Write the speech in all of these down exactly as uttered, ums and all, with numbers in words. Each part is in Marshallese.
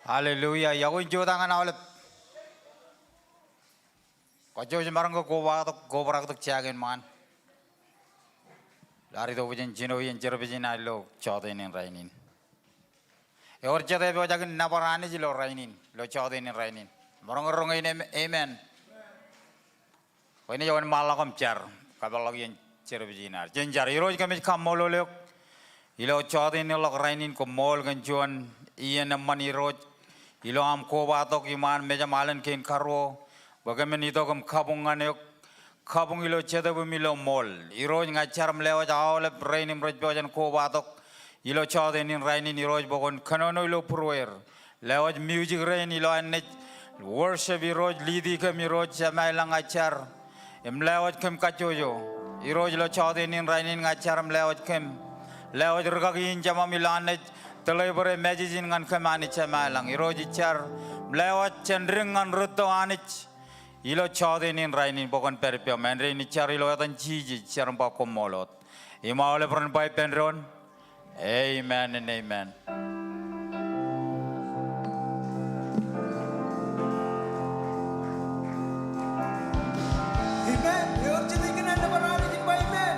Hallelujah. Iọkwe in jota ñan aolep. Kajjojo maroñ ke kobatok, kobrak tok jāke in ṃaan. Ilo ad itok bwe jen jino iien service in ad ilo jọteen in rainin. Ewōr jet epojak in nōbar Anij ilo rainin, ilo jọteen in rainin? Maroñ roñ in amen. Bwe jen wōnṃaanḷọk im jar, kapeḷḷọk iien service in ad. Jen jar. Irooj, kōmij kaṃṃoolol eok ilo jọteen in ḷọk rainin. Koṃṃool kōn juon iien eṃṃan, Irooj, ilo aṃ kobatok iṃaan mejaṃ alen kein karuo, bwe kōmin itok im kabuñ ñan eok, kabuñ ilo jetōb im ilo ṃool. Irooj, ña ij jar im lewōj aolep rein im rej pojak in kobatok ilo jọteen in rainin, Irooj, bwe kwōn kōnono ilo būrueir. Lewōj music rein ilo ad naaj worship, Irooj, lead e kōm, Irooj, Jema ilañ, ña ij jar im lewōj kōm kajjojo. Irooj, ilo jọteen in rainin ña ij jar im lewōj kōm. Lewōj rūkaki in Jemām ilo ad naaj deliver e message in ñan kōm, Anij Jema ilañ. Irooj, ij jar im lewōj jān dik ñan rūtto, Anij, ilo jọteen in rainin bwe kwōn pād ippaṃ. Āindein ij jar ilo etan Jisōs, ij jar im ba koṃṃool wōt. Im aolep ren ba ippān doon, amen and amen. Amen. Ewōr jet ej kōṇaan nōbar Anij im ba amen.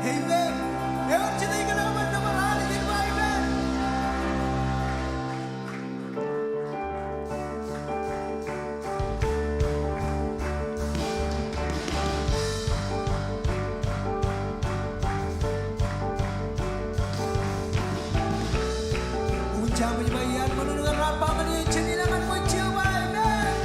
Amen. Ewōr jete ikōṇaan nōbar Anij in ba amen. Ukōt jabōj ba iaan ṃōṇōṇō kōn raar ba ñan eō, jen ilọk ñan ṃōj, jen ba amen.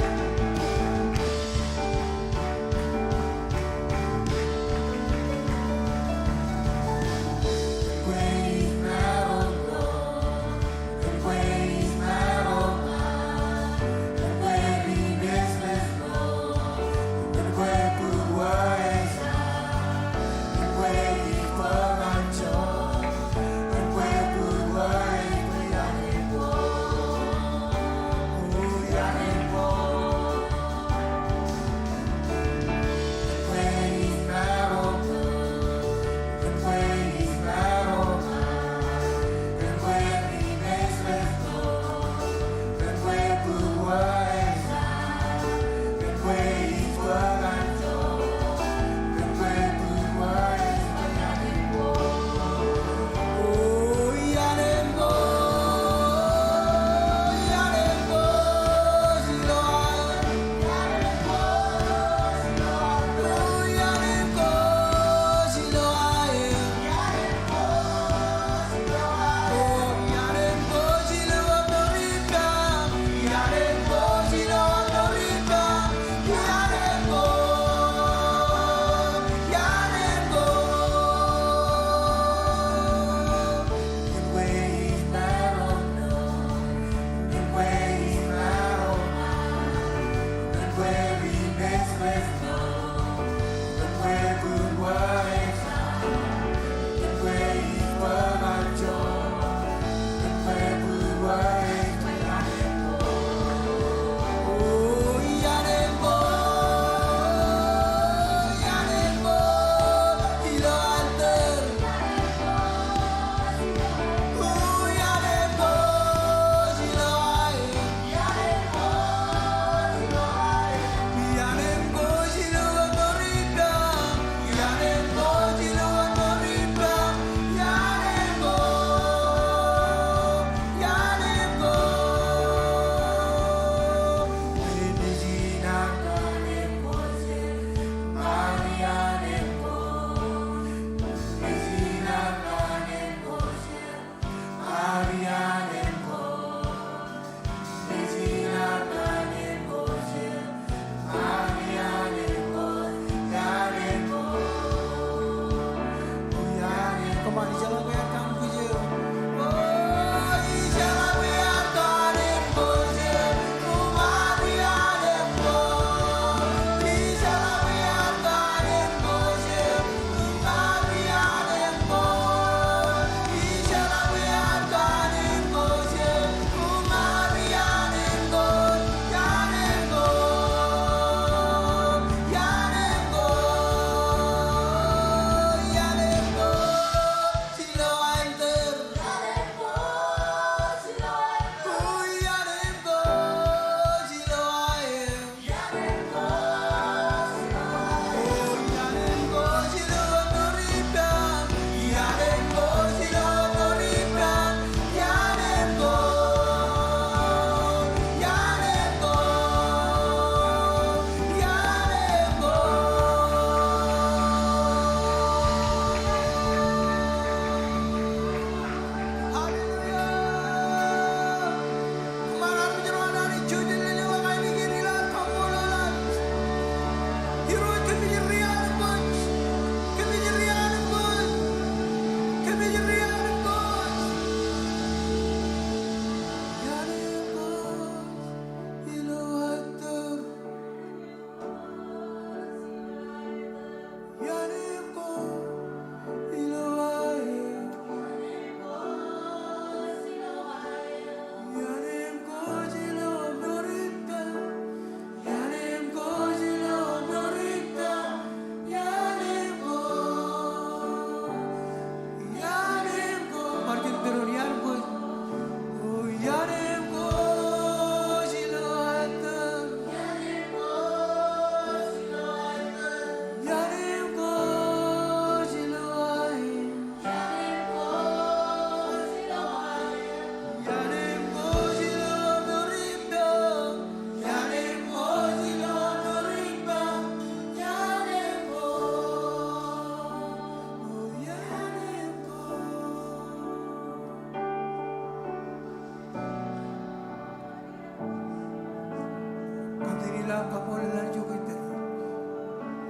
Kaṃṃoolol Anij kōj today.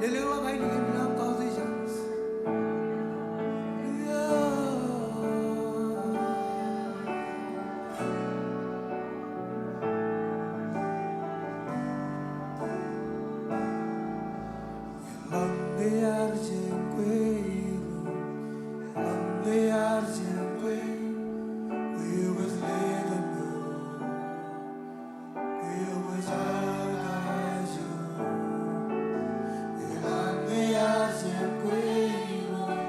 Lelōñḷọk ainikien im kautiej. Eḷaññe iar jab kwe Irooj, eḷaññe iar jab kwe, kwe kwōj letok ioon. Kwe kwōj aō kajjojo. Eḷaññe iar jab kwe Irooj,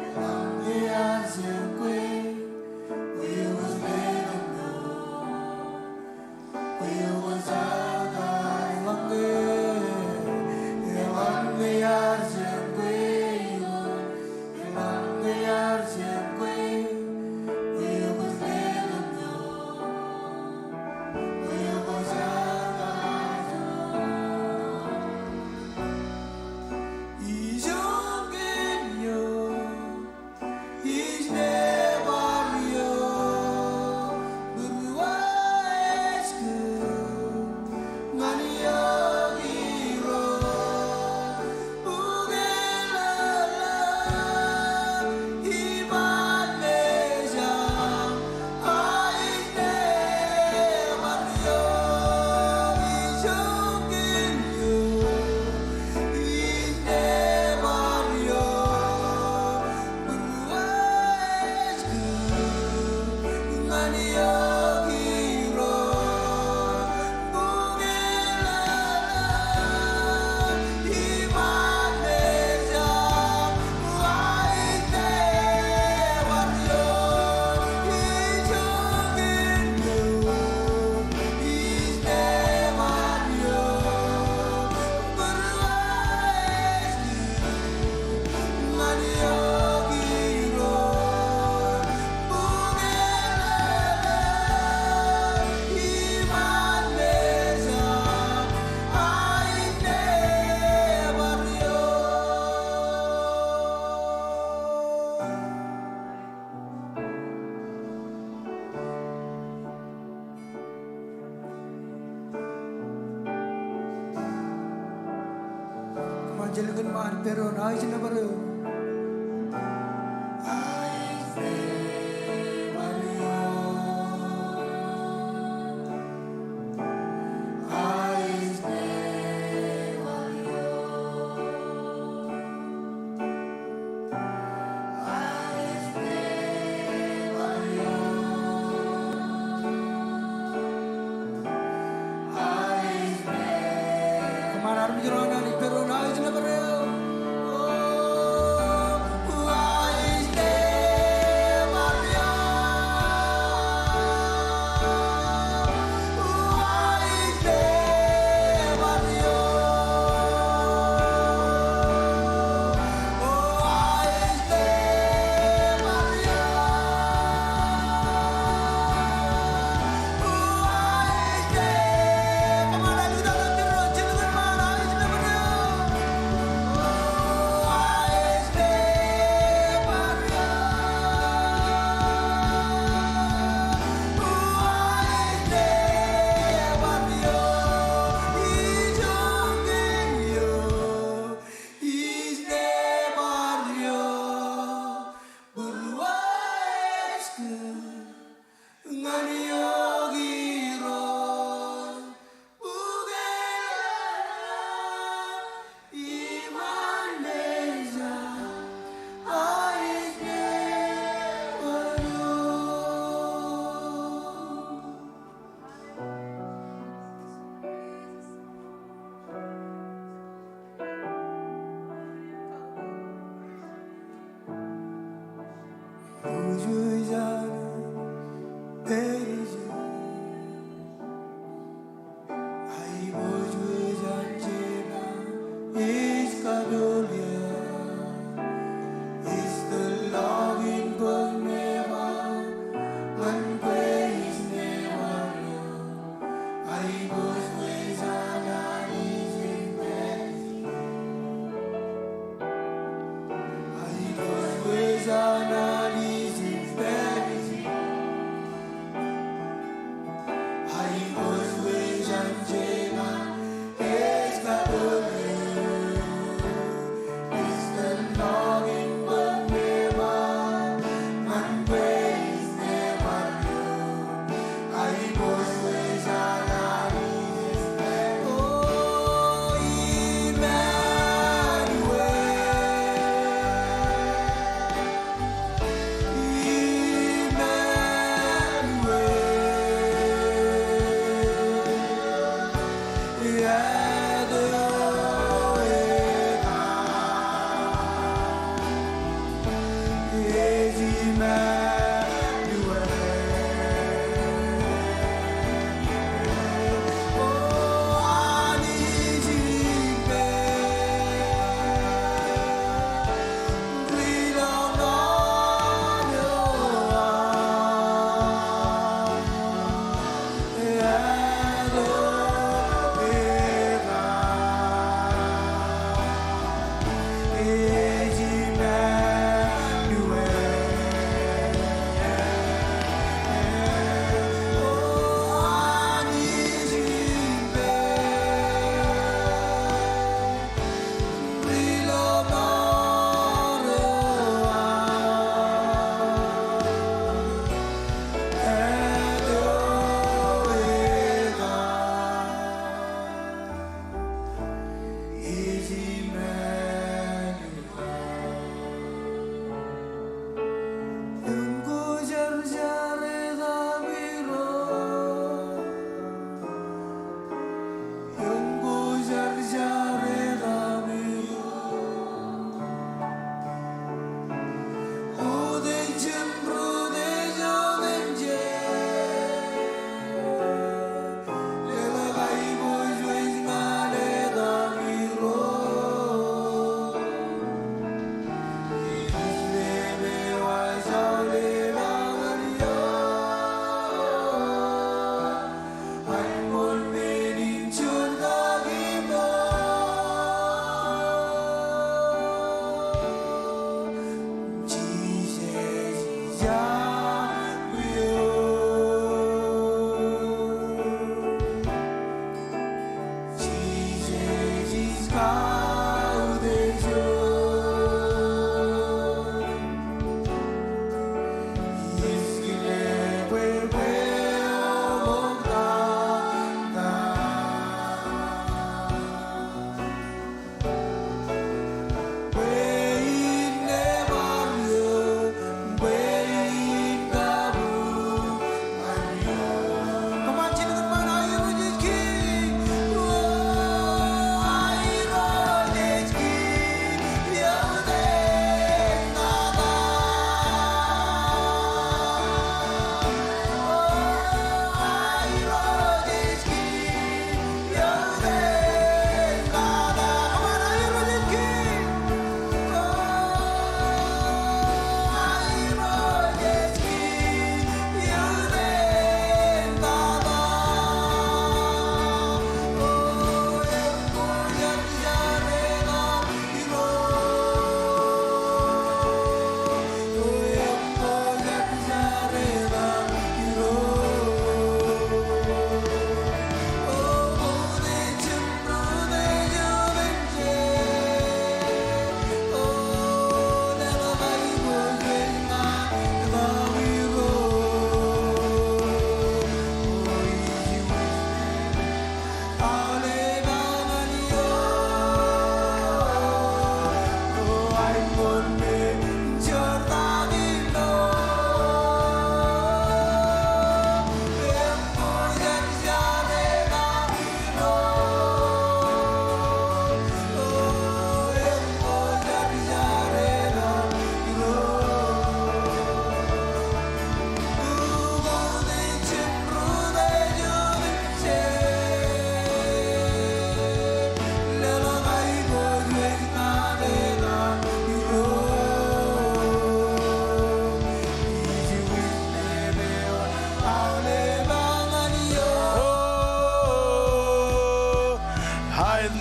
eḷaññe iar jab kwe, kwe kwōj letok ioon. Kwe kwōj aō kajjojo. Eḷaññe, eḷaññe iar jab kwe Irooj, eḷaññe iar jab kwe, kwe kwōj letok ioon. Kwe kwōj aō kajjojo. Ijoke eo. Ij nebar eok, būruōj kōm ñan eok Irooj, bukwi lōḷḷap iṃaan mejaṃ, a ij nebar eok, ijoke eo. Kōṃṃan jelōñ kōn ṃaan, pedoon, a ij nebar eok. Kōṃṃan armej ro an Anij, pedoon, a ij nebar eok.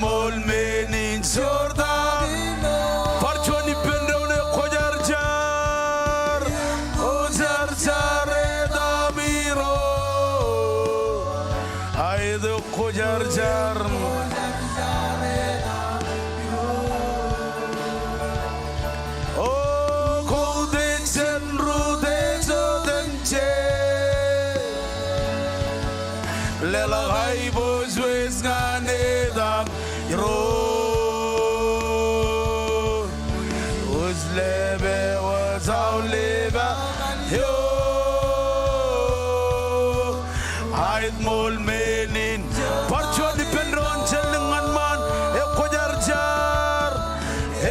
Ṃool men in jortak. Bar juon ippān doon, ekwōjarjar. Kwōjarjar etaṃ Irooj. Aet, ekwōjarjar. O, koutiej jān rūtiej otemjej. Leḷọk aiboojoj ñan etaṃ Irooj. Wōj lepewōj aolep eo. Aet, ṃool men in. Bar juon ippān doon, jān lik ñan ṃaan. Ekwōjarjar.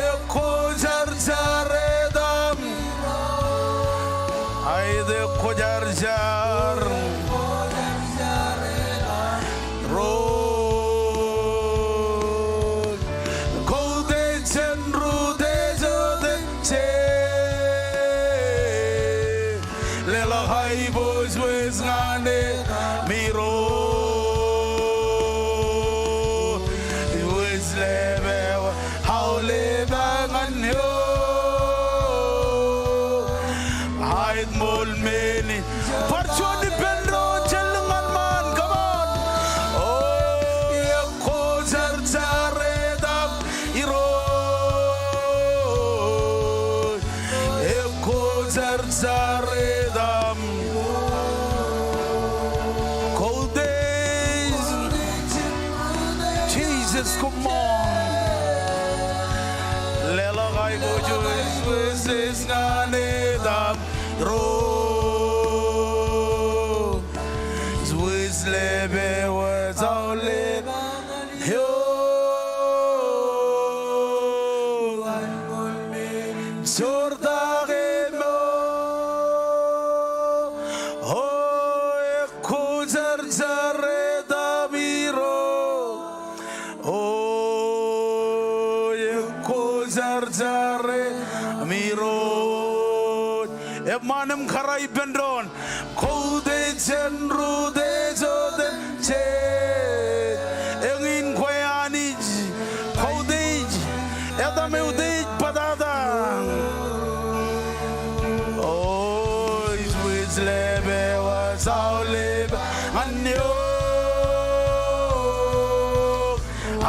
Ekwōjarjar etaṃ. Aet, ekwōjarjar. Irooj. Koutiej jān rūtiej otemjej. Leḷọk aiboojoj ñan etaṃ Irooj. Wōj lepewōj aolep ñan eok. Aet, ṃool men in. Bar juon ippān doon, jān lik ñan ṃaan. Come on. O, ekwōjarjar etaṃ Irooj. Ekwōjarjar etaṃ. Koutiej. Jesus, come on. Leḷọk aiboojoj ñan etaṃ Irooj. Wōj lepewōj aolep eo. Jortak eṃool. O, ekwōjarjar etaṃ Irooj. O, ekwōjarjar etaṃ Irooj. Eṃṃaan im kōrā ippān doon. Koutiej jān rūtiej otemjej. Eñin kwe Anij. Koutiej. Etaṃ eutiej bōtata. O, wōj lepewōj aolep ñan eok.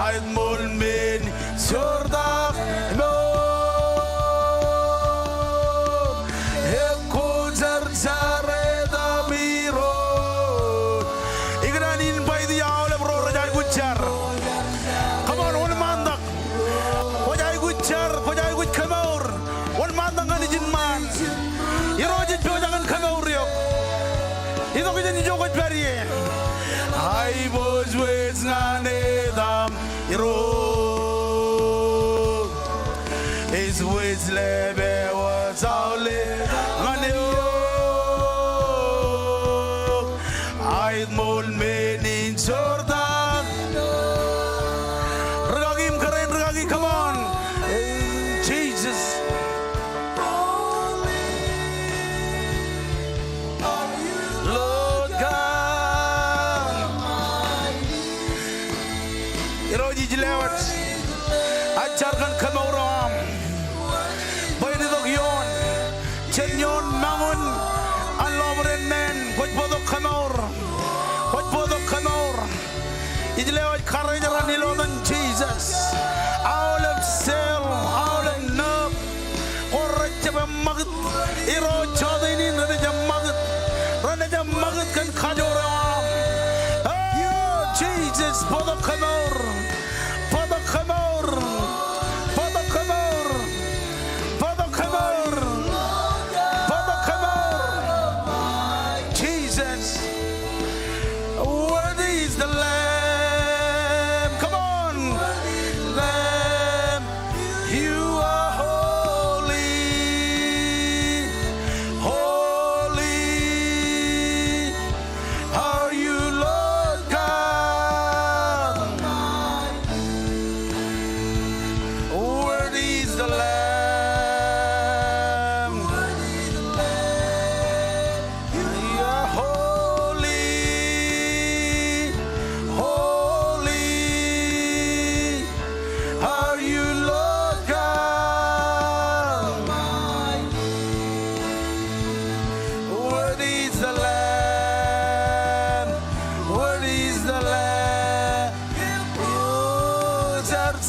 Aet, ṃool men in jortak eṃool. Ekwōjarjar etaṃ Irooj. Ikōṇaan invite e aolep ro rej aikuj jar. Come on, wōnṃaantak. Kwōj aikuj jar, kwōj aikuj kemour. Wōnṃaantak ñan ijin ṃaan. Irooj ej pojak in kemour eok. Itok jān ijo kwōj pād ie. Aiboojoj ñan etaṃ Irooj. Ej wōj lepewōj aolep ñan eok. Aet, ṃool men in jortak. Rikaki im kōrā in rikaki, come on. Jesus. Lord God. Irooj ij lewōj. Ij jar kōn kemour eo aṃ. Bwe en itok ioon. Jān ioon mañin an lọpiden neen, kwōj bōktok kemour. Kwōj bōktok kemour. Ij lewōj karijeraṇ ilo etan Jisōs. Aolep cell, aolep nerve ko rej jab eṃṃakūt. Irooj, jọteen in renaaj eṃṃakūt. Renaaj eṃṃakūt kōn kajoor eo aṃ. O Jisōs, bōktok kemour. Bōktok kemour. Bōktok kemour. Bōktok kemour. Bōktok kemour. Jesus. Worthy is the Lamb. Come on. Lamb, you are holy. Holy are you, Lord God.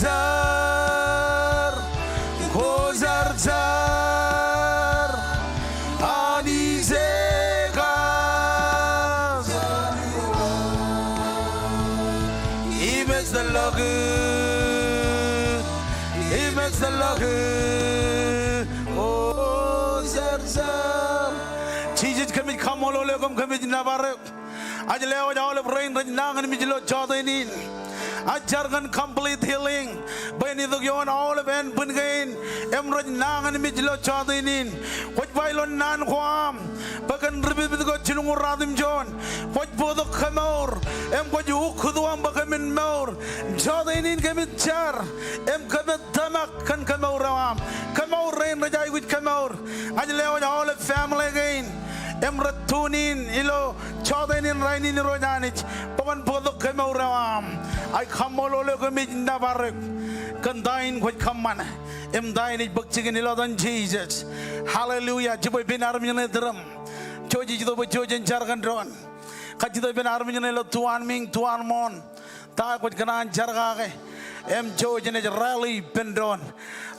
Kwōjarjar, kwōjarjar, Anij ej kab. Im ej tōllọk, im ej tōllọk, kwōjarjar. Jisōs, kōmij kaṃṃoolol eok im kōmij nōbar eok. Ij lewōj aolep rein rej nañinmej ilo jọteen in. Ij jar kōn complete healing bwe en itok ioon aolep ānbwin kein im rej nañinmej ilo jọteen in. Kwōj ba ilo naan ko aṃ bwe kōn ripitpit ko jilñuul ruatimjuon kwōj bōktok kōmour im kwōj ukkutuaṃ bwe kōmin mour. Jọteen in kōmij jar im kōmij tōmak kōn kōmour eo aṃ. Kōmour rein rej aikuj kōmour. Ij lewōj aolep family kein im rej tune in ilo jọteen in rainin, Irooj Anij, bwe kwōn bōktok kōmour eo aṃ. Ij kaṃṃoolol eok im ij nōbar eok kōn ta in kwōj kōṃṃane im ta in ej bōk jikin, ilo etan Jisōs. Hallelujah. Jibwe pen armej ṇe iturūṃ. Jouj ej itok bwe jouj jen jar kōn doon. Kajjitōk ippān armej ṇe ilo tuanmiiñ, tuanmooṇ, ta kwōj kōṇaan jar kake im jouj jenaaj rally ippān doon.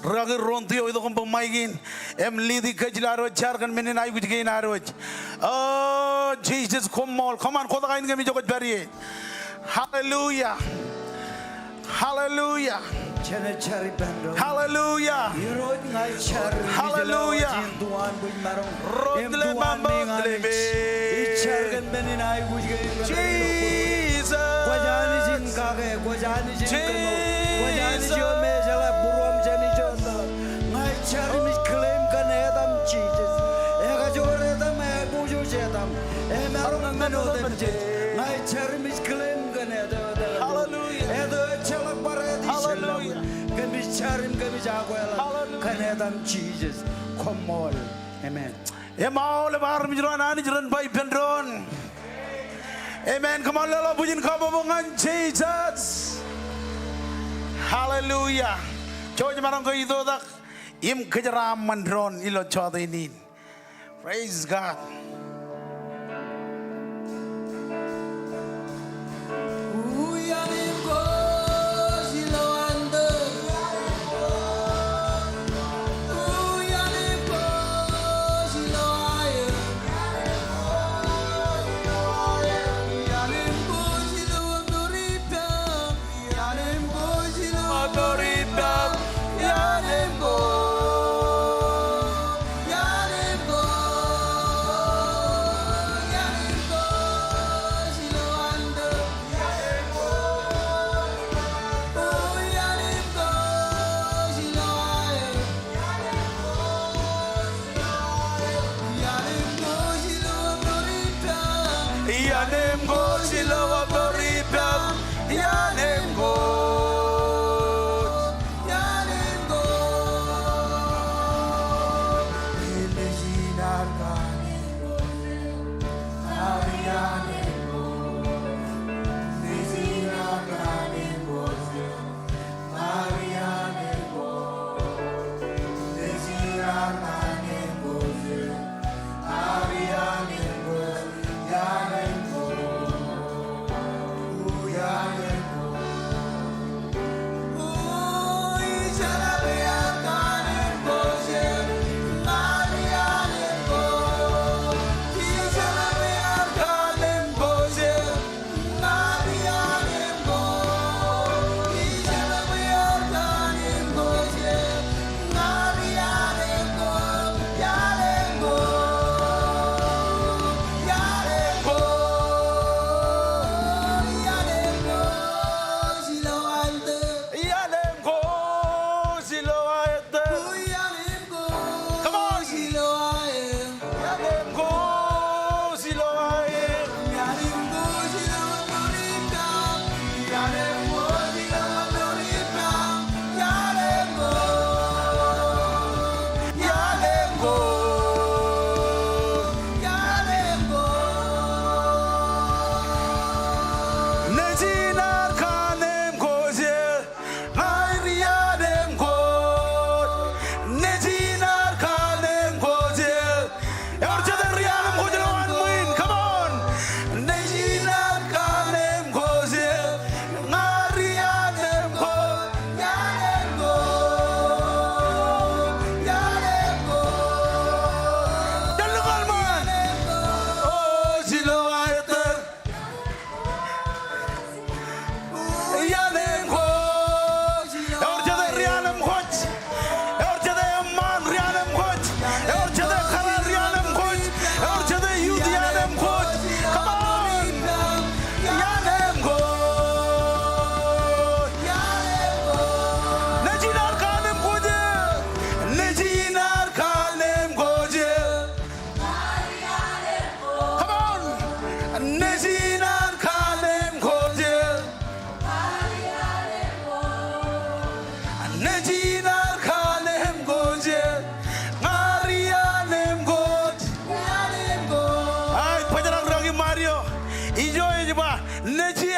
Rikaki Rondio, itok im bōk mic in im lead e kōj ilo ad wōj jar kōn men in aikuj kein ad wōj. O Jisōs, koṃṃool. Come on, kotak ain kōmij kwōj pād ie. Hallelujah. Hallelujah. Hallelujah. Hallelujah. Ij jar kōn men in aikuj kein. Jesus. Kwōj Anij in kake, kwōj Anij in kōmour, kwōj Anij eo mejeḷā būruōm jān ijo. Ña ij jar im ij claim kōn etaṃ Jisōs. Ekajoor etaṃ, epojoj etaṃ, emaroñ men otemjej. Ña ij jar im ij claim kōn etaṃ. Hallelujah. Etaṃ ejjeḷọk bar etaṃ. Hallelujah. Kōmij jar im kōmij akweḷap kōn etaṃ Jisōs. Koṃṃool. Amen. Im aolep armej ro an Anij ren ba ippān doon, amen. Come on, leḷọk bwijin kabbokbok ñan Jisōs. Hallelujah. Jouj maroñ ke itoitak im kōjeraaṃṃan doon ilo jọteen in. Praise God.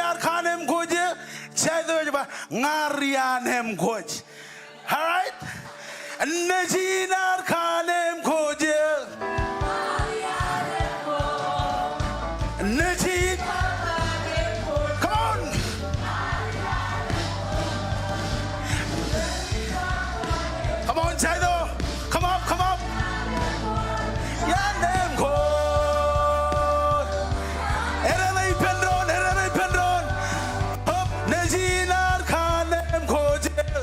ear kaanemkwōj eō, jatū ej ba, ña rianemkwōj. All right? Nejin ear kaanemkwōj eō. Nejin. Come on. Come on, Jaido. Come up, come up. Ianemkwōj. Edeḷe ippān doon, edeḷe ippān doon. Up, nejin ear kaanemkwōj eō.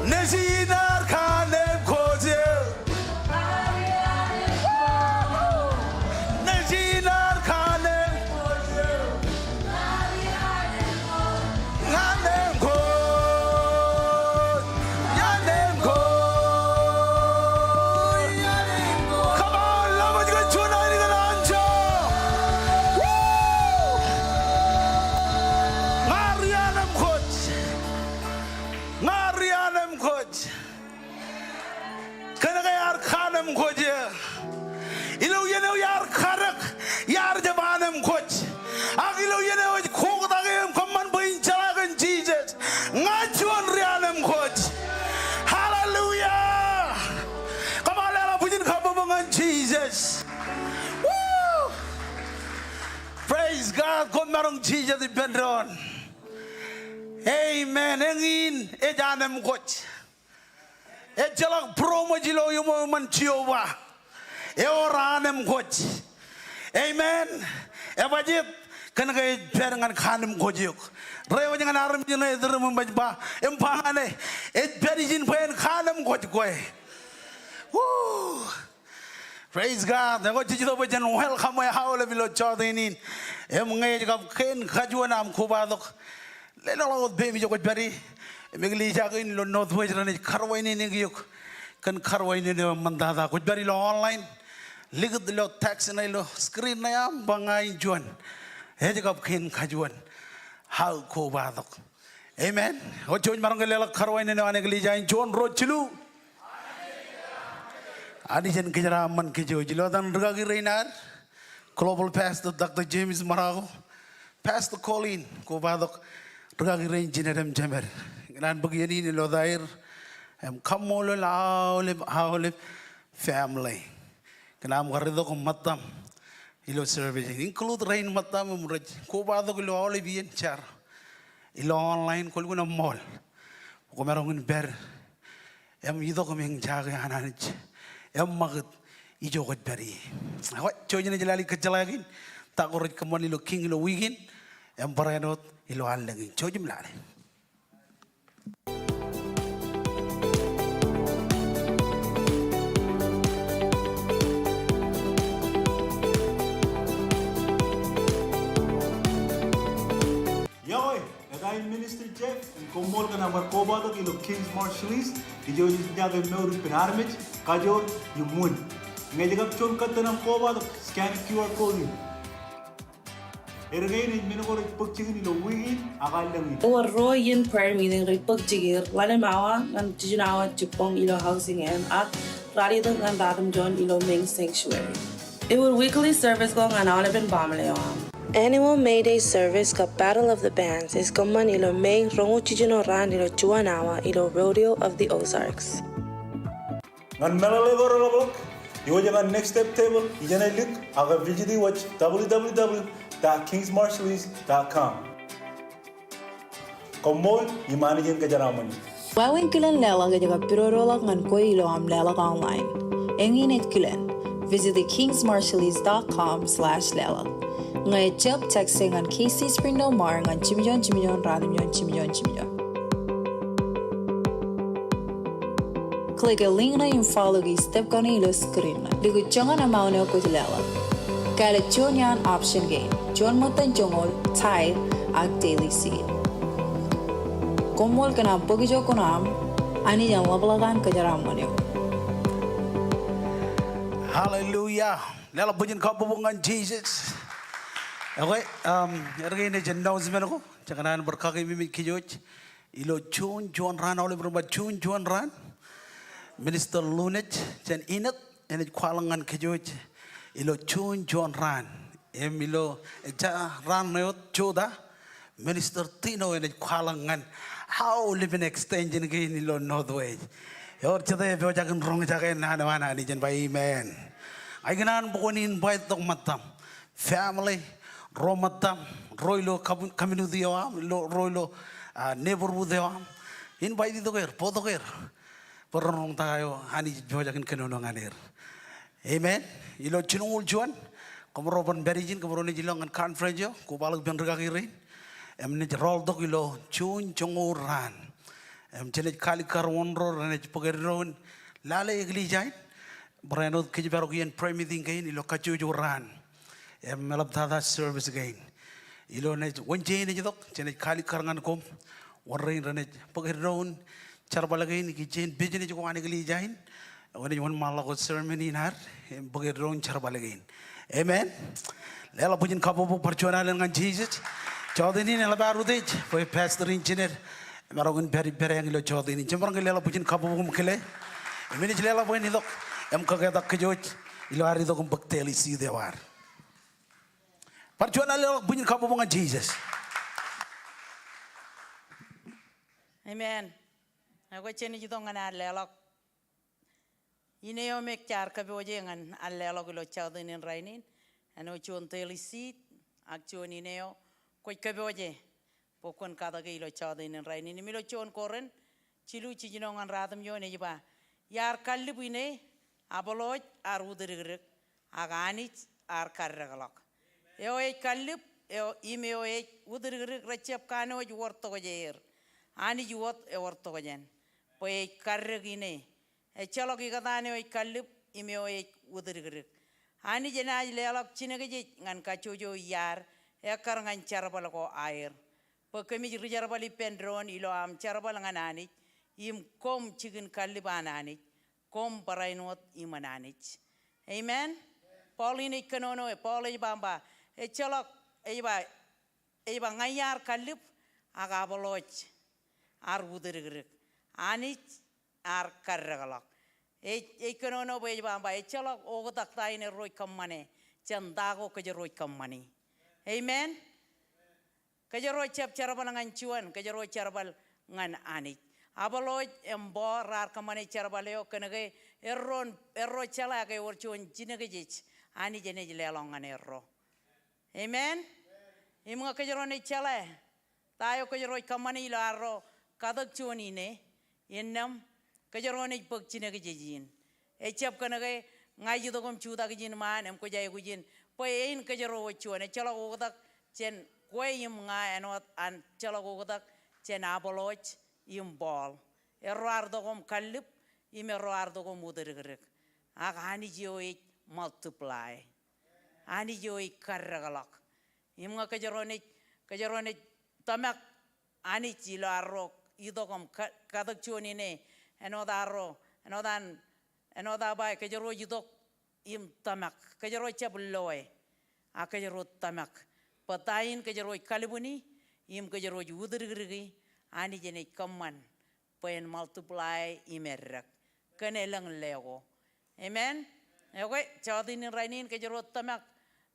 Nejin ear kaanemkwōj eō. Nejin ear kaanemkwōj eō. Ña nemkwōj. Ña nemkwōj. Come on, ḷōmṇak kōn juon ainikien anjọ. Woo! Ña rianemkwōj. Ña rianemkwōj. Kōnke ear kaanemkwōj eō. Ilo iien eo iar kadek, iar jab anemkwōj. Ak ilo iien eo ej koktak eō im kōṃṃan bwe in jeḷā kōn Jisōs, ña juon rianemkwōj. Hallelujah. Come on, leḷọk bwijin kabbokbok ñan Jisōs. Woo! Praise God. Koṃ maroñ Jisōs ippān doon. Amen. Eñin ej anemkwōj. Ejjeḷọk būroṃōj ilo iṃōṃan Jeova. Ewōr anemkwōj. Amen. Ebajjeet? Kōnke ej pād ñan kaanemkwōj eok. Reiwōj ñan armej ṇe ituruṃ im ej ba, im ba ñan e, ej pād ijin bwe en kaanemkwōj kwe. Woo! Praise God. Ekwe jej itok bwe jen welcome e aolep ilo jota in. Im ñe ej kab kein kajuon aṃ kobatok, leḷọk wōt peiṃ ijo kwōj pād ie. Im eklejia kein ilo Northwest renaaj karuwainene eok kōn karuwainene eo eṃṃantata. Kwōj pād ilo online, likūt ilo text ṇe ilo screen ṇe aṃ, ba ña in juon. Ej kab kein kajuon aō kobatok. Amen. Eo jej maroñ ke leḷọk karuwainene eo an eklejia in, juon, ruo, jilu. Anij en kōjeraaṃṃan kōj. Ilo etan rūkaki rein ad, Global Pastor Doctor James Marocco, Pastor Colleen, kobatok, rūkaki rein jined im jemed. Ikōṇaan bōk iien in ilo etaer im kaṃṃoolol aolep, aolep family. Kōn aṃ kar itok ṃōttaṃ ilo service in, include rein ṃōttaṃ im rej kobatok ilo aolep iien jar. Ilo online, kwōlukkuun eṃṃool. Kwōmaroñ in pād im itok im eñjake an Anij im ṃakūt ijo kwōj pād ie. Ekwe, jouj im ij lale kōjjeḷā kein ta ko rej kōṃṃan ilo King ilo wiik in im barāinwōt ilo allōñ in. Jouj im lale. Iọkwe, eta in Minister Jeff, im koṃṃool kōn aṃ bar kobatok ilo King's Marshallese. Ijo ej jake mour ippān armej, kajoor im wūn. Ñe ej kab juon kōttan aṃ kobatok, scan Q R code in. Erkein ej men ko rej bōk jikin ilo wiik in ak allōñ in. Ewōr ruo iien prayer meeting rej bōk jikier, ḷalem awa ñan jiljino awa jibboñ ilo Housing Inn ak ralitōk ñan ratimjuon ilo Main Sanctuary. Ewōr weekly service ko ñan aolepen baaṃle eo aṃ. Annual May Day service kab Battle of the Bands ej kōṃṃan ilo May roñoul jiljino raan ilo juon awa ilo Rodeo of the Ozarks. Ñan meḷeḷe ko reḷapḷọk, iwōj ñan Next Step Table ijeṇe lik ak visit wōj W W W dot kings marshallese dot com. Koṃṃool im Anij en kōjeraaṃṃan eok. Wāween kilen leḷọk ej kab pidodoḷọk ñan kwe ilo aṃ leḷọk online. Eñin ej kilen. Visit kings marshallese dot com slash leḷọk. Ñe ejjab, text e ñan K C Springdale Mar ñan jimjuon jimjuon ratimjuon jimjuon jimjuon. Click e link ṇe im follow e step kaṇe ilo screen ṇe. Likūt joñan amount eo kwōj leḷọk. Kāālōt juon iaan option kein. Juon ṃōttan joñoul, tithe, ak daily seed. Koṃṃool kōn aṃ bōk ijo kuṇaaṃ, Anij en ḷapḷọk an kōjeraaṃṃan eok. Hallelujah. Leḷọk bwijin kabbokbok ñan Jisōs. Ekwe, um, erkein ej announcement ko, jekōṇaan bar kakeememej kōj. Ilo June juon raan, aolep ren ba June juon raan. Minister Lunaj jān Enid enaaj kwaḷọk ñan kōj ilo June juon raan. Im ilo, ejja raan eo wōt jota, Minister Tino enaaj kwaḷọk ñan aolep in extension kein ilo Northwest. Ewōr jete epojak in roñjake naan eo an Anij, jen ba amen. Ikōṇaan bwe kwōn invite tok ṃōttam, family, ro ṃōttam, ro ilo com-, community eo aṃ, ilo, ro ilo, ah, neighborhood eo aṃ. Invite tok er, bōktok er. Bwe ren roñtak eo Anij ej pojak in kōnono ñan er. Amen. Ilo jilñuul juon, koṃro bar pād ijin, koṃro naaj ilọk ñan conference eo, kobaḷọk ippān rikaki rein. Im naaj rọọltok ilo juon joñoul raan. Im jenaaj kalikkar wōn ro renaaj bōk eddo in lale eklejia in. Barāinwōt kōjparok iien prayer meeting kein ilo kajjojo raan. Im eḷaptata service kein. Ilo naaj Wednesday in ej itok, jenaaj kalikkar ñan koṃ. Wōn rein renaaj bōk eddo in jerbal kein, ikijjien business ko an eklejia in. Enaaj wōnṃaanḷọk wōt sermon in ad, im bōk eddo in jerbal kein. Amen. Leḷọk bwijin kabbokbok bar juon alen ñan Jisōs. Jota in eḷap ad utiej, bwe pastor in jined emaroñ in pād ippād eañ ilo jota in. Jemaroñ ke leḷọk bwijin kabbokbok im kile. Im inaaj leḷọk bwe en itok im kaketak kōj wōj ilo ad itok im bōk daily seed eo ad. Bar juon alen leḷọk bwijin kabbokbok ñan Jisōs. Amen. Ekwe jenaaj itok ñan ad leḷọk ine eo me jaar kōpooje ñan ad leḷọk ilo jota in rainin. Āinwōt juon daily seed, ak juon ine eo kwōj kōpooje bwe kwōn katōke ilo jota in rainin. Im ilo juon Korint, jilu jiljino ñan ratimjuon ej ba, iar kallib ine, Apolos ear utdikdik, ak Anij ear kaddekḷọk. Eo ej kallib, eo, im eo ej utdikdik rejjab kanooj wōrtokjeer. Anij wōt ewōrtokjān. Bwe ej kaddek ine. Ejjeḷọk ikōtaan eo ej kallib, im eo ej utdikdik. Anij enaaj leḷọk jinōkjeej ñan kajjojo iaad, ekkar ñan jerbal ko aer. Bwe kōmij rijerbal ippān doon ilo aṃ jerbal ñan Anij, im koṃ jikin kallib an Anij, koṃ barāinwōt iṃōn Anij. Amen. Paul in ej kōnono e, Paul ej ba, ba, ejjeḷọk, ej ba, ej ba ña iar kallib, ak Apolos ear utdikdik. Anij ear kaddekḷọk. Ej, ej kōnono bwe ej ba, ba, ejjeḷọk oktak ta in erro ej kōṃṃane jān ta ko kōjro ej kōṃṃani. Amen. Kōjro ejjab jerbal ñan juon, kōjro jerbal ñan Anij. Apolos im Paul raar kōṃṃane jerbal eo kōnke erro, erro jeḷā ke ewōr juon jinōkjeej Anij enaaj leḷọk ñan erro. Amen. Im ñe kōjro naaj jeḷā ta eo kōjro ej kōṃṃani ilo arro katōk juon ine, innām kōjro naaj bōk jinōkjeej in. Ejjab kōnke ña ij itok im jutak ijin ṃaan im kwōj aikuj in, bwe ein kōjro wōj juon. Ejjeḷọk oktak jān kwe im ña āinwōt an ejjeḷọk oktak jān Apolos im Paul. Erro ear itok im kallib, im erro ear itok im utdikdik. Ak Anij eo ej multiply. Anij eo ej kaddekḷọk. Im ñe kōjro naaj, kōjro naaj tōmak Anij ilo arro itok im ka-, katōk juon ine, āinwōt arro, āinwōt an, āinwōt aō ba kōjro ej itok im tōmak, kōjro ejjab loe, ak kōjro tōmak. Bwe ta in kōjro ej kalbwini, im kōjro ej utdiktiki, Anij enaaj kōṃṃan bwe en multiply im eddek kōn elōñ lọk ko. Amen. Ekwe, jota in rainin kōjro tōmak.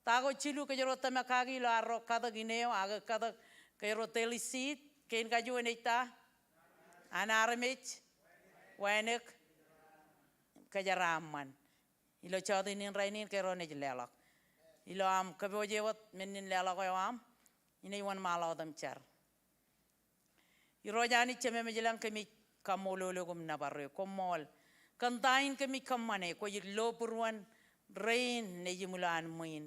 Ta ko jilu kōjro tōmak kaki ilo arro katōk ine eo, ak katōk kōjro daily seed, kein kajuon ej ta? An armej, wānōk, kōjeraaṃṃan. Ilo jota in rainin kōjro naaj leḷọk. Ilo aṃ kōpooje wōt men in leḷọk eo aṃ, inaaj wōnṃaanḷọk wōt im jar. Irooj Anij Jemem ilañ, kōmij kaṃṃoolol eok im nōbar eok. Koṃṃool kōn ta in kōmij kōṃṃane, kwōj lo būruon rein nejiṃ ilo an ṃwiin.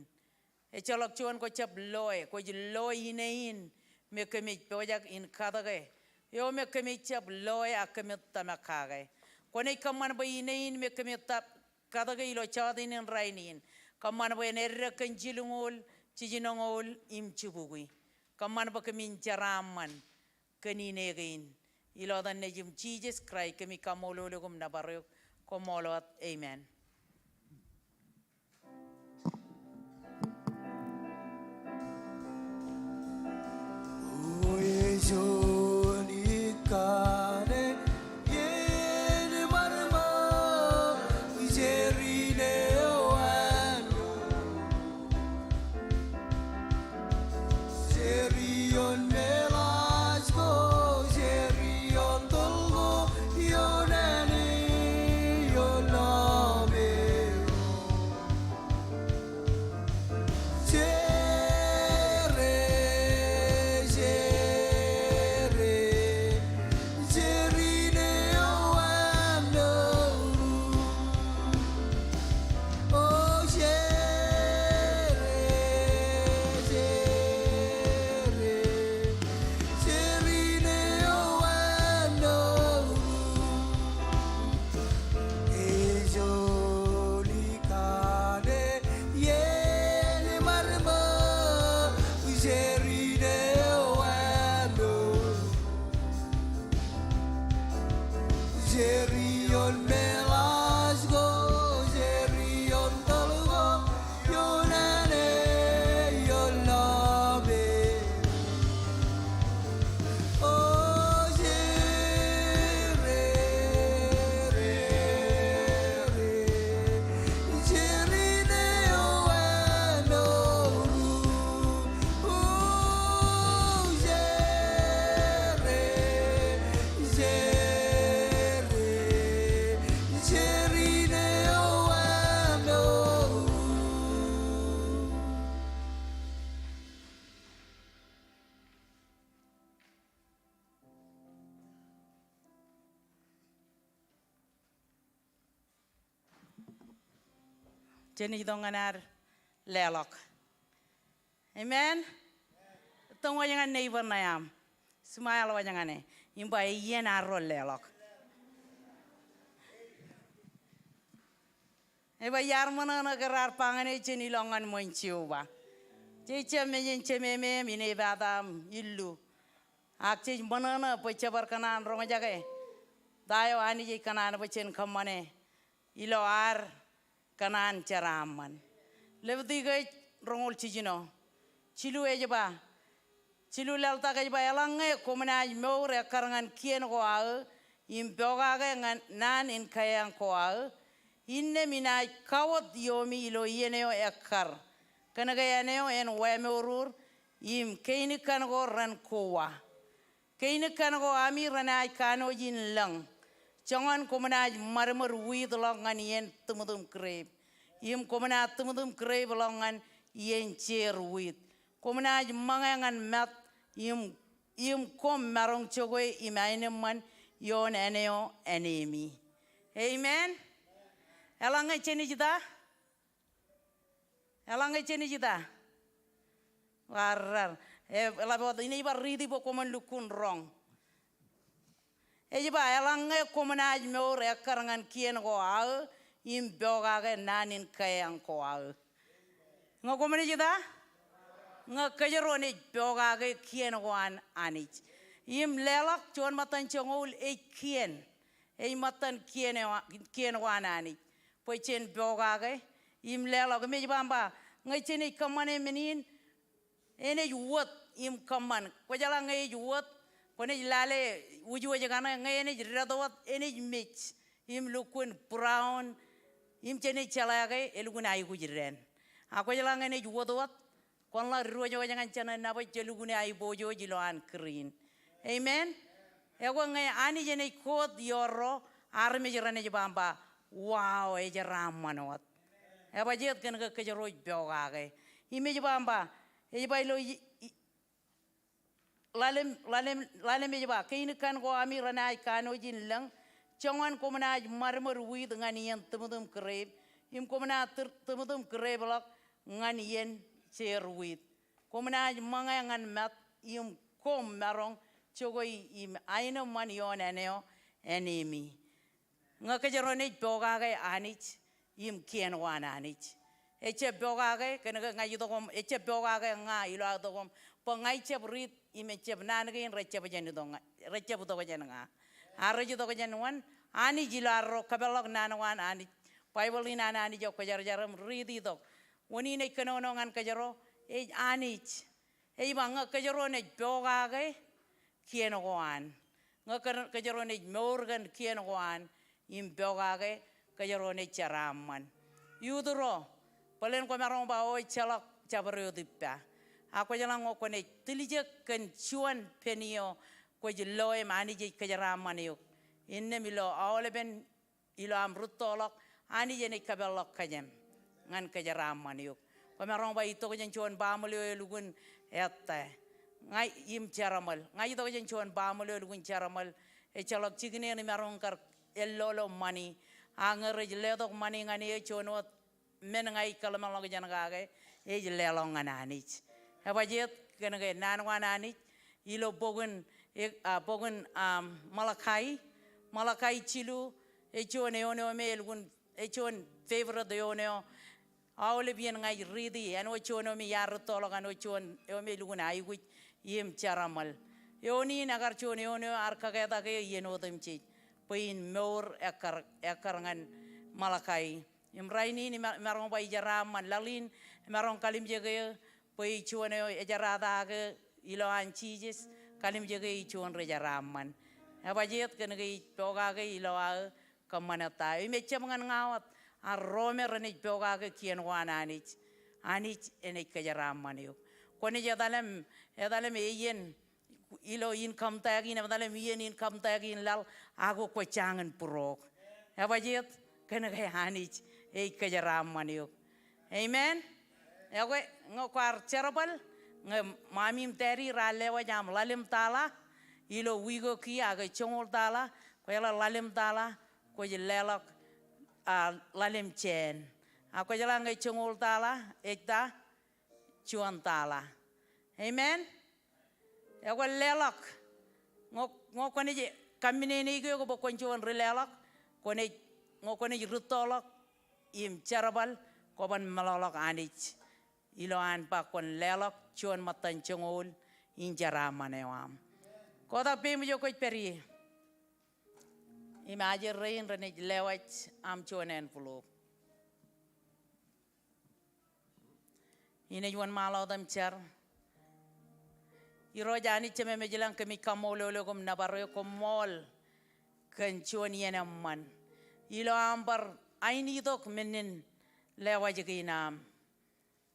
Ejjeḷọk juon kwō jab loe, kwōj loe ine in me kōmij pojak in katōke. Eo me kōmij jab loe ak kōmij tōmak kake. Kwōnaaj kōṃṃan bwe ine in me kōmij tō-, katōke ilo jota in rainin, kōṃṃan bwe en eddek kōn jilñuul, jilñuul im jibukwi. Kōṃṃan bwe kōmin jeraaṃṃan kōn ine kein. Ilo etan Nejiṃ Jisōs Kraist kōmij kaṃṃoolol eok im nōbar eok. Koṃṃool wōt. Amen. Jen itok ñan ad leḷọk. Amen. Tōñ wōj ñan neighbor ṇe aṃ. Smile wōj ñan e. Im ba, iien arro leḷọk. Ej ba iar ṃōṇōṇō ke raar ba ñan e jen ilọk ñan ṃōn Jeova. Jej jab mejān jemem im inepata im illu. Ak jej ṃōṇōṇō bwe jebar kōṇaan roñjake ta eo Anij ej kōṇaan bwe jen kōṃṃane ilo ad kōṇaan jeraaṃṃan. Levitikōs roñoul jiljino, jilu ej ba, jilu laḷtak ej ba, eḷaññe koṃ naaj mour ekkar ñan kien ko aō, im pokake ñan naan in kaeañ ko aō, innām inaaj kawōt iiomi ilo iien eo ekkar. Kōnke āinwōt en wāmour ur, im keinikkan ko ren kowa. Keinikkan ko ami renaaj kanooj in lōñ. Joñan koṃ naaj ṃadṃōd wiitḷọk ñan iien tūmtūm grep. Im koṃ naaj tūmtūm grepḷọk ñan iien jeer wiit. Koṃ naaj ṃōñā ñan mat im, im koṃ maroñ jokwe im aenōṃṃan ioon āne eo ānemi. Amen. Eḷaññe jenaaj ita? Eḷaññe jenaaj ita? Bar rar. E, eḷap wōt, inaaj bar riiti bwe koṃwin lukkuun roñ. Ej ba, eḷaññe koṃ naaj mour ekkar ñan kien ko aō, im pokake naan in kaeañ ko aō. Ñe koṃ naaj ita? Ñe kōjro naaj pokake kien ko an Anij. Im leḷọk juon ṃōttan joñoul ej kien. Ej ṃōttan kien eo, kien ko an Anij. Bwe jen pokake, im leḷọk, im ej ba, ba, ñe jenaaj kōṃṃane men in, enaaj wōt im kōṃṃan. Kwōjeḷā ñe ej wōt, kwōnaaj lale wūjwōj kaṇe, ñe enaaj det wōt, enaaj mej, im lukkuun brown, im jenaaj jeḷā ke elukkuun aikuj dān. Ak kwōjeḷā ñe enaaj wōt wōt, kwōn ḷak diwōj wōj ñan jeṇe nabōj, jelukkuun aiboojoj ilowaan green. Amen. Ekwe ñe Anij enaaj koot iọrro, armej renaaj ba ba, wow, ejeraaṃṃan wōt. Ebajjeet kōnke kōjro ej pokake. Im ej ba ba, ej ba ilo i, i, ḷalem, ḷalem, ḷalem ej ba, keinikkan ko ami renaaj kanooj in lōñ, joñan koṃ naaj ṃadṃōd wiit ñan iien tūmtūm grep, im koṃ naaj tūr, tūmtūm grepḷọk ñan iien jeer wiit. Koṃ naaj ṃōñā ñan mat, im koṃ maroñ jokwe im aenōṃṃan ioon āne eo ānemi. Ñe kōjro naaj pokake Anij, im kien ko an Anij. Ejjab pokake, kōnke ña itok im, ejjab pokake ña ilo aō itok im, bwe ña ijjab riit, im ejjab naan kein rejjab jān itok ña, rejjab itok jān ña. Ak rej itok jān wōn, Anij ilo arro kōpeḷḷọk naan ko an Anij. Baibōḷ in an Anij eo kwōjarjar im riiti itok. Wōn in ej kōnono ñan kōjro, ej Anij. Ej ba ñe kōjro naaj pokake kien ko an. Ñe kō-, kōjro naaj mour kōn kien ko an, im pokake, kōjro naaj jeraaṃṃan. Youth ro, bōlen kwōmaroñ ba o ejjeḷọk jabdewōt ippa. Ak kwō jeḷā ñe kwōnaaj tiljek kōn juon pen eo kwōj lo im Anij ej kōjeraaṃṃan eok. Innām ilo aolepen ilo aṃ rūttoḷọk, Anij enaaj kōpeḷḷọk kōjām ñan kōjeraaṃṃan eok. Kwōmaroñ ba itok jān juon baaṃle eo elukkuun ettā. Ña im jeramōl. Ña itok jān juon baaṃle eo elukkuun jeramōl. Ejjeḷọk jikin eṇ imaroñ kar ellolo ṃani. Ak ñe rej letok ṃani ñan eō, juon wōt men ña ij kōḷmānḷọkjeṇ kake, ej leḷọk ñan Anij. Ebajjeet, kōnke naan ko an Anij ilo bok in, e, a, bok in, am, Malakai, Malakai jilu, ej juon eoon eo me elukkuun, ej juon favorite eoon eo. Aolep iien ña ij riiti, āinwōt juon eo me iar rūttoḷọk, āinwōt juon eo me elukkuun aikuj im jeramōl. Eoon in ekar juon eoon eo ear kōketak eō iien otemjej bwe in mour ekkar, ekkar ñan Malakai. Im rainin imaroñ ba ijeraaṃṃan, laḷ in imaroñ kalimjek eō bwe ij juon eo ejerata kake ilo an Jisōs, kalimjek eō ij juon ri jeraaṃṃan. Ebajjeet, kōnke ij pokake ilo aō kōṃṃan ta eo. Im ejjab ñan ña wōt, ak ro me renaaj pokake kien ko an Anij, Anij enaaj kōjeraaṃṃan eok. Kwōnaaj etal im, etal im iien ilo income tax in, etal im iien income tax in laḷ, ak kwō jañin būruōk. Ebajjeet, kōnke Anij ej kōjeraaṃṃan eok. Amen. Ekwe, ñe kwaar jerbal, ñe ṃaṃi im dādi raar lewōj aṃ ḷalem tala ilo wiik eo kiiō, ak joñoul tala, kwōjeḷā ḷalem tala kwōj leḷọk, a, ḷalem jāān. Ak kwōjeḷā ñe joñoul tala ej ta? Juon tala. Amen. Ekwe leḷọk. Ñe, ñe kwōnaaj kamminene eok bwe kwōn juon ri leḷọk, kwōnaaj, ñe kwōnaaj rūttoḷọk im jerbal, kwōban meḷọkḷọk Anij ilo an ba kwōn leḷọk juon ṃōttan joñoul in jeraaṃṃan eo aṃ. Kotak peiṃ ijo kwōj pād ie. Im ajri rein renaaj lewōj aṃ juon envelope. Inaaj wōnṃaanḷọk wōt im jar. Irooj Anij Jemem ej ilañ, kōmij kaṃṃoolol eok im nōbar eok, koṃṃool kōn juon iien eṃṃan ilo aṃ bar ainitok men in lewōj kein aṃ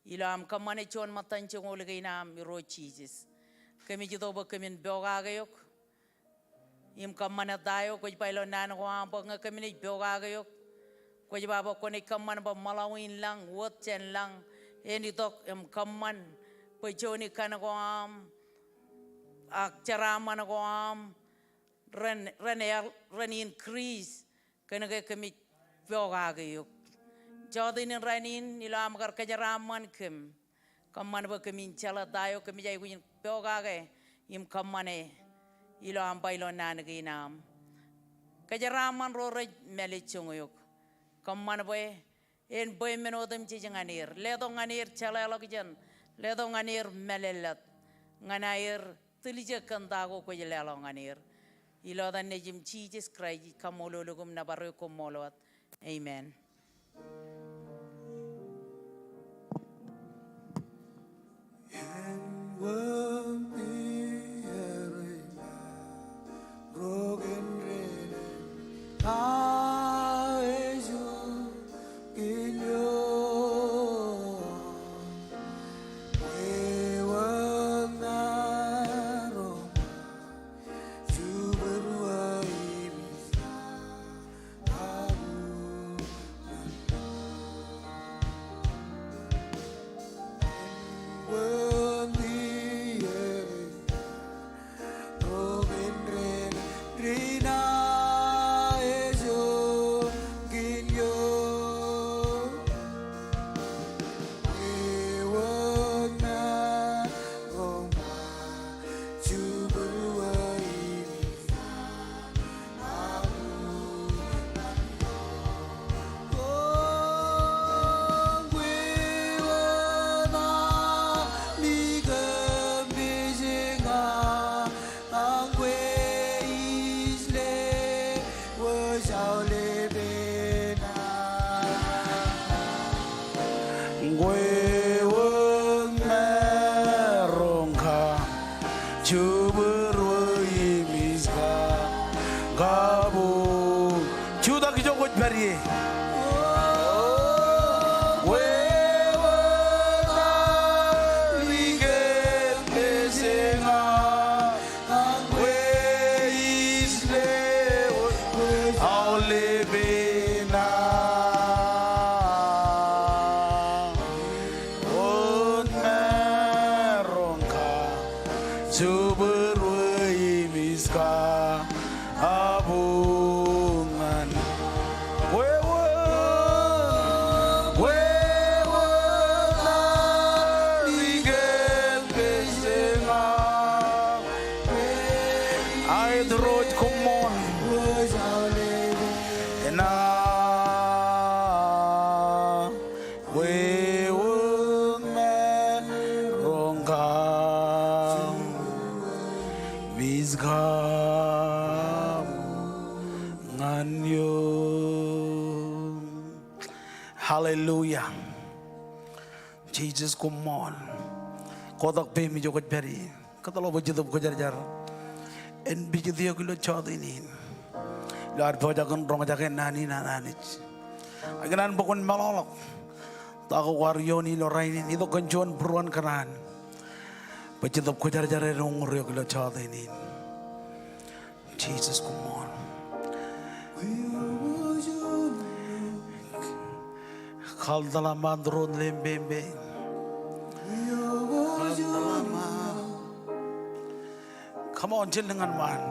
ilo aṃ kōṃṃane juon ṃōttan joñoul kein aṃ, Irooj Jisōs. Kōmij itok bwe kōmin pokake eok im kōṃṃane ta eo kwōj ba ilo naan ko aṃ bwe ñe kōmin ej pokake eok, kwōj ba bwe kwōnaaj kōṃṃan bwe ṃaḷawi in lañ, wōt jān lañ, en itok im kōṃṃan bwe juon ikan ko aṃ ak jeraaṃṃan ko aṃ ren, ren er, ren increase, kōnke kōmij pokake eok. Jọteen in rainin ilo aṃ kar kōjeraaṃṃan kōm, kōṃṃan bwe kōmin jeḷā ta eo kōmij aikuj in pokake im kōṃṃane ilo aṃ ba ilo naan kein aṃ. Kōjeraaṃṃan ro rej mālejjoñ eok. Kōṃṃan bwe en bwe men otemjej ñan er. Letok ñan er jeḷāḷọkjeṇ. Letok ñan er mālōtlōt ñan aer tiljek kōn ta ko kwōj leḷọk ñan er. Ilo etan Nejiṃ Jisōs Kraist ij kaṃṃoolol eok im nōbar eok, koṃṃool wōt. Amen. Ñe wōt maroñ kab jibwid bwe im ij kab kabuñ. Jutak ijo kwōj pād ie. Wōt ḷalem ijin Jubur wōj im ij kabuñ ñan. Wōwōt, wōwōt ṇa ikōn peijeṇ aō. Aet Irooj, koṃṃool. Ena. Wōwōt maroñ kabuñ im ij kabuñ ñan eok. Hallelujah. Jisōs koṃṃool. Kotak peiṃ ijo kwōj pād ie. Kōtḷọk bwe Jetōb Kwōjarjar en pijit eok ilo jọteen in. Ilo ad pojak in roñjake naan in an Anij. Ak ikōṇaan bwe kwōn meḷọkḷọk ta ko kwaar iooni ilo rainin, itok kōn juon būruon kōṇaan. Bwe Jetōb Kwōjarjar en uññūr eok ilo jọteen in. Jisōs koṃṃool. Kaltalama tūrun lempepe. Kaltalama. Come on, jen lōñ ñan ṃaan.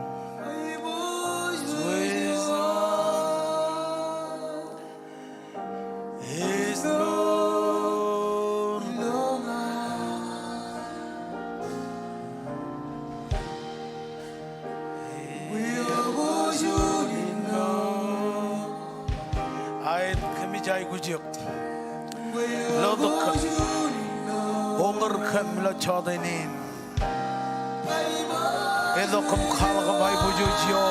Aet, kōmij aikuj eok. Lotok kōm. Uññūr kōm ilo jọteen in. Etok kōm kwaḷọk kōm aiboojoj ioō.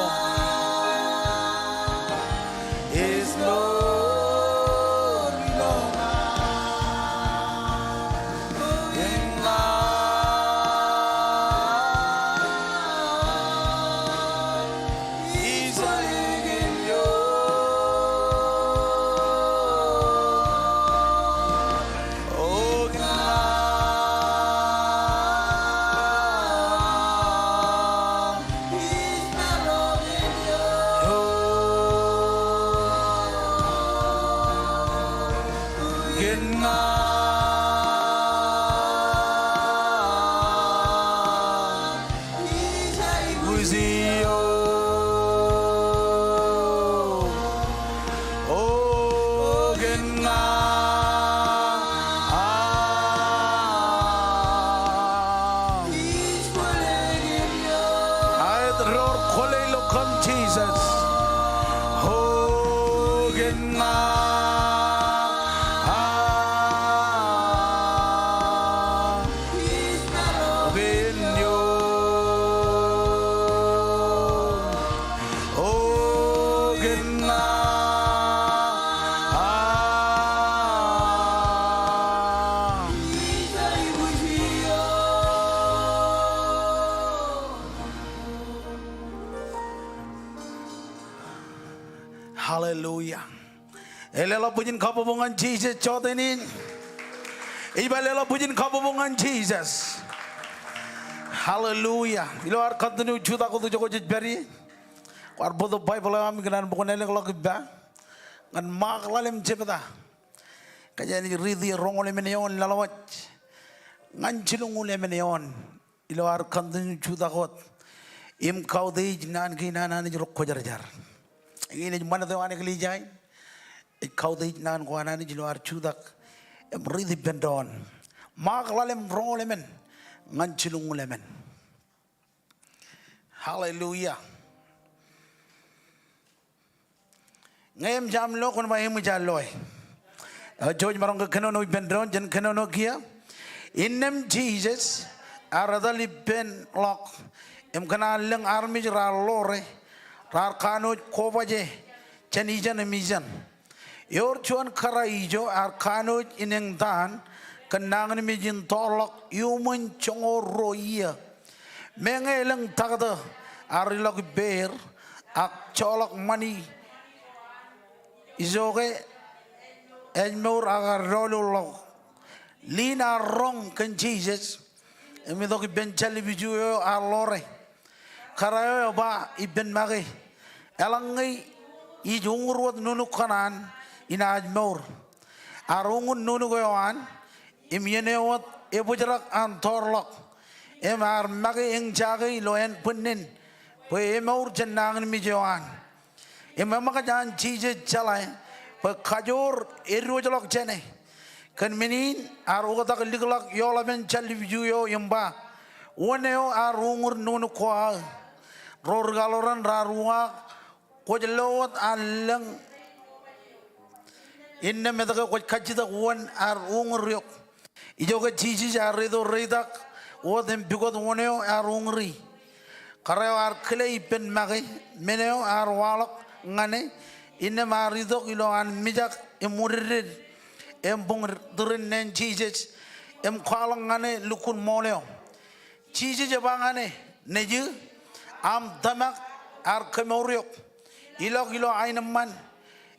Aet, door kwōle ilo kōm Jisōs. O kōn ña. Kōn eok. O kōn ña. Hallelujah. Ej leḷọk bwijin kabbokbok ñan Jisōs jọteen in. Ij ba leḷọk bwijin kabbokbok ñan Jisōs. Hallelujah. Ilo ad continue jutak wōt ijo kwōj pād ie, kwaar bōktok Baibōḷ eo aṃ, ikōṇaan bwe kwōn elōkḷọk ippa ñan Ṃaak ḷalem jebta. Kōjeañ ij riiti roñoul emān eoon ḷọk, ñan jilñuul emān eoon. Ilo ad continue jutak wōt im kautiej naan kein an Anij Ro Kwōjarjar. Eñin ej ṃanit eo an eklejia in. Ej kautiej naan ko an Anij ilo ad jutak im riiti ippān doon. Ṃaak ḷalem roñoul emān ñan jilñuul emān. Hallelujah. Ñe eṃōj aṃ lo, kwōn ba eṃōj aṃ lo e. Eo, jouj maroñ ke kōnono ippān doon, jen kōnono kiiō. Innām Jisōs ear etal ippān ḷọk im kōṇaan lōñ armej raar ḷoore, raar kanooj kobaje jān ijeṇ im ijeṇ. Ewōr juon kōrā ijo ear kanooj in eñtaan kōn nañinmej in tọọrḷọk iuṃwin joñoul ruo iiō. Meñe elōñ taktō ear ilọk ippāer ak joḷọk ṃani ijoke ājmour ak ear doululḷọk. Lin ear roñ kōn Jisōs im itok ippān jālipju eo ear ḷoore. Kōrā eo eba ippān make, eḷaññe ij uññūr wōt nuknuk kōṇaan in ājmour. Ear uññūr nuknuk eo an im iien eo wōt ebōjrak an tọọrḷọk. im ear make eñjake ilo ānbwinnin bwe emour jān nañinmej eo an. Im eṃōkaj an Jisōs jeḷā bwe kajoor eddoḷọk jāne. Kōn men in ear oktak likḷọk eoḷapān jallib ju eo im ba, "Wōn eo ear uñūr nuknuk ko aō?" Ro rikaḷoran raar uwaak, "Kwōj lo wōt an lōñ, innām etke kwōj kajjitōk wōn ear uñūr eok?" Ijoke Jisōs ear letok reitak wōt im pukot wōn eo ear uñūri. Kōrā eo ear kile ippān make, men eo ear waḷọk ñan e, innām ear itok ilo an mijak im wūdidded im buñ tūrin neen Jisōs im kwaḷọk ñan e lukkuun ṃool eo. Jisōs ej ba ñan e, "Nejū, aṃ tōmak ear kemour eok. Ilọk ilo aenōṃṃan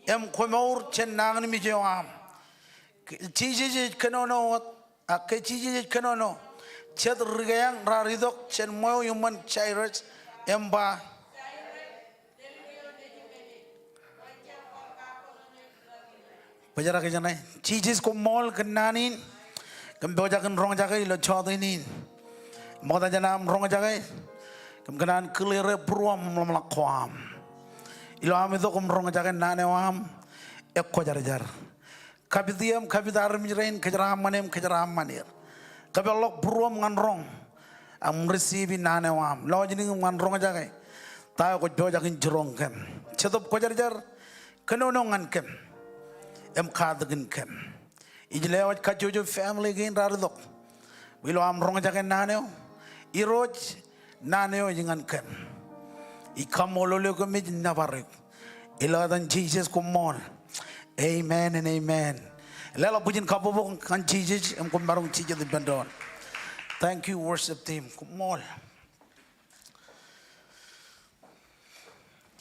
im kwemour jān nañinmej eo aṃ." Ke Jisōs ej kōnono wōt, a, ke Jisōs ej kōnono, jet ri-kōjeañ raar itok jān ṃweo iuṃwin Jairus im ba, Bōjrak ijeṇe. Jisōs, koṃṃool kōn naan in kōm pojak in roñjake ilo jọteen in. Ṃokta jān aṃ roñjake, kōm kōṇaan kiliere būruōm im ḷōmṇak ko aṃ. Ilo am itok im roñjake naan eo aṃ, ekwōjarjar. Kapit ie im kapit armej rein, kōjeraaṃṃan e im kōjeraaṃṃan er. Kōpeḷḷọk būruōm ñan roñ im receive naan eo aṃ. Lọjilñim ñan roñjake ta eo kwōj pojak in jiroñ kōm. Jetōb Kwōjarjar, kōnono ñan kōm im katakin kōm. Ij lewōj kajjojo family kein raar itok ilo am roñjake naan eo. Irooj, naan eo ej ñan kōm. Ij kaṃṃoolol eok im ij nōbar eok. Ilo etan Jisōs, koṃṃool. Amen and amen. Leḷọk bwijin kabbokbok ñan Jisōs im koṃ maroñ jijet ippān doon. Thank you, worship team. Koṃṃool.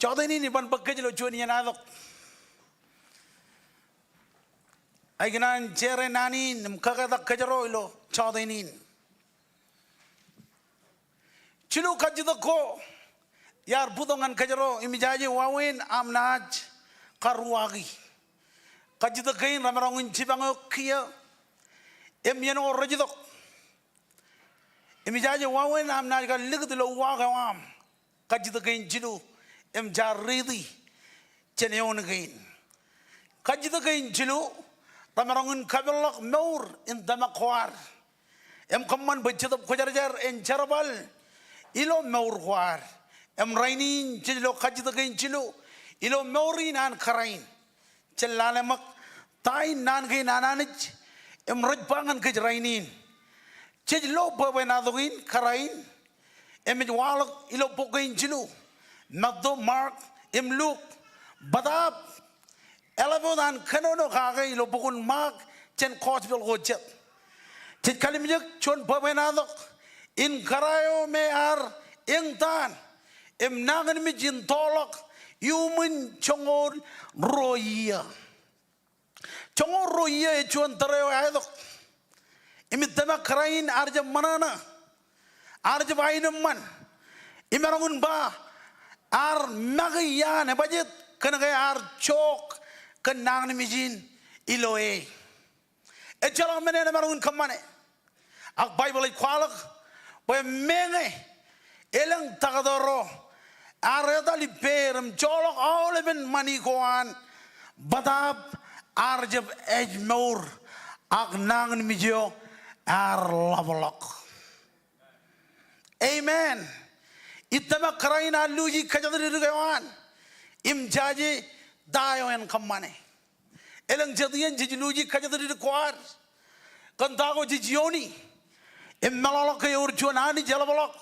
Jọteen in iban bōk kōj ilo juon iien aetok. Ikōṇaan share naan in im kōketak kōjro ilo jọteen in. Jilu kajjitōk ko iar bōktok ñan kōjro im ijaje wāween am naaj karuwaaki. Kajjitōk kein remaroñ in jipañ eok kiiō im iien ko rej itok. Im ijaje wāween am naaj kar likūt ilo uwaak eo aṃ. Kajjitōk kein jilu im jaar riiti jān eoon kein. Kajjitōk kein jilu remaroñ in kapeḷḷọk mour in tōmak ko ad. Im kōṃṃan bwe Jetōb Kwōjarjar en jerbal ilo mour ko ad. Im rainin jej lo kajjitōk kein jilu ilo mour in an kōrā in. Jen lale ṃōk ta in naan kein an Anij im rej ba ñan kōj rainin. Jej lo bwebwenato in kōrā in im ej waḷọk ilo bok kein jilu, Matu, Mark im Luk. Bōtaab eḷap wōt an kōnono kake ilo bok in Mark jān gospel ko jet. Jej kalimjek juon bwebwenato in kōrā eo me ear eñtaan im nañinmej in toḷọk iuṃwin joñoul ruo iiō. Joñoul ruo iiō ej juon tōre eo eaetok. Im ij tōmak kōrā in ear jab ṃōṇōṇō, ear jab aenōṃṃan. Im emaroñ in ba ear make iaan ebajjeet kōn ke ear jook kōn nañinmej in ilo e. Ejjeḷọk men eṇ emaroñ in kōṃṃane. Ak Baibōḷ ej kwaḷọk bwe meñe elōñ taktō ro ear etal ippāer im joḷọk aolepen ṃani ko an, bōtaab ear jab ājmour ak nañinmej eo ear ḷapḷọk. Amen. Ij tōmak kōrā in ear luuji kōjatdikdik eo an im jaje ta eo en kōṃṃane. Elōñ jet iien jej luuji kōjatdikdik ko ad kōn ta ko jej iioni im meḷọkḷọk ke ewōr juon Anij eḷapḷọk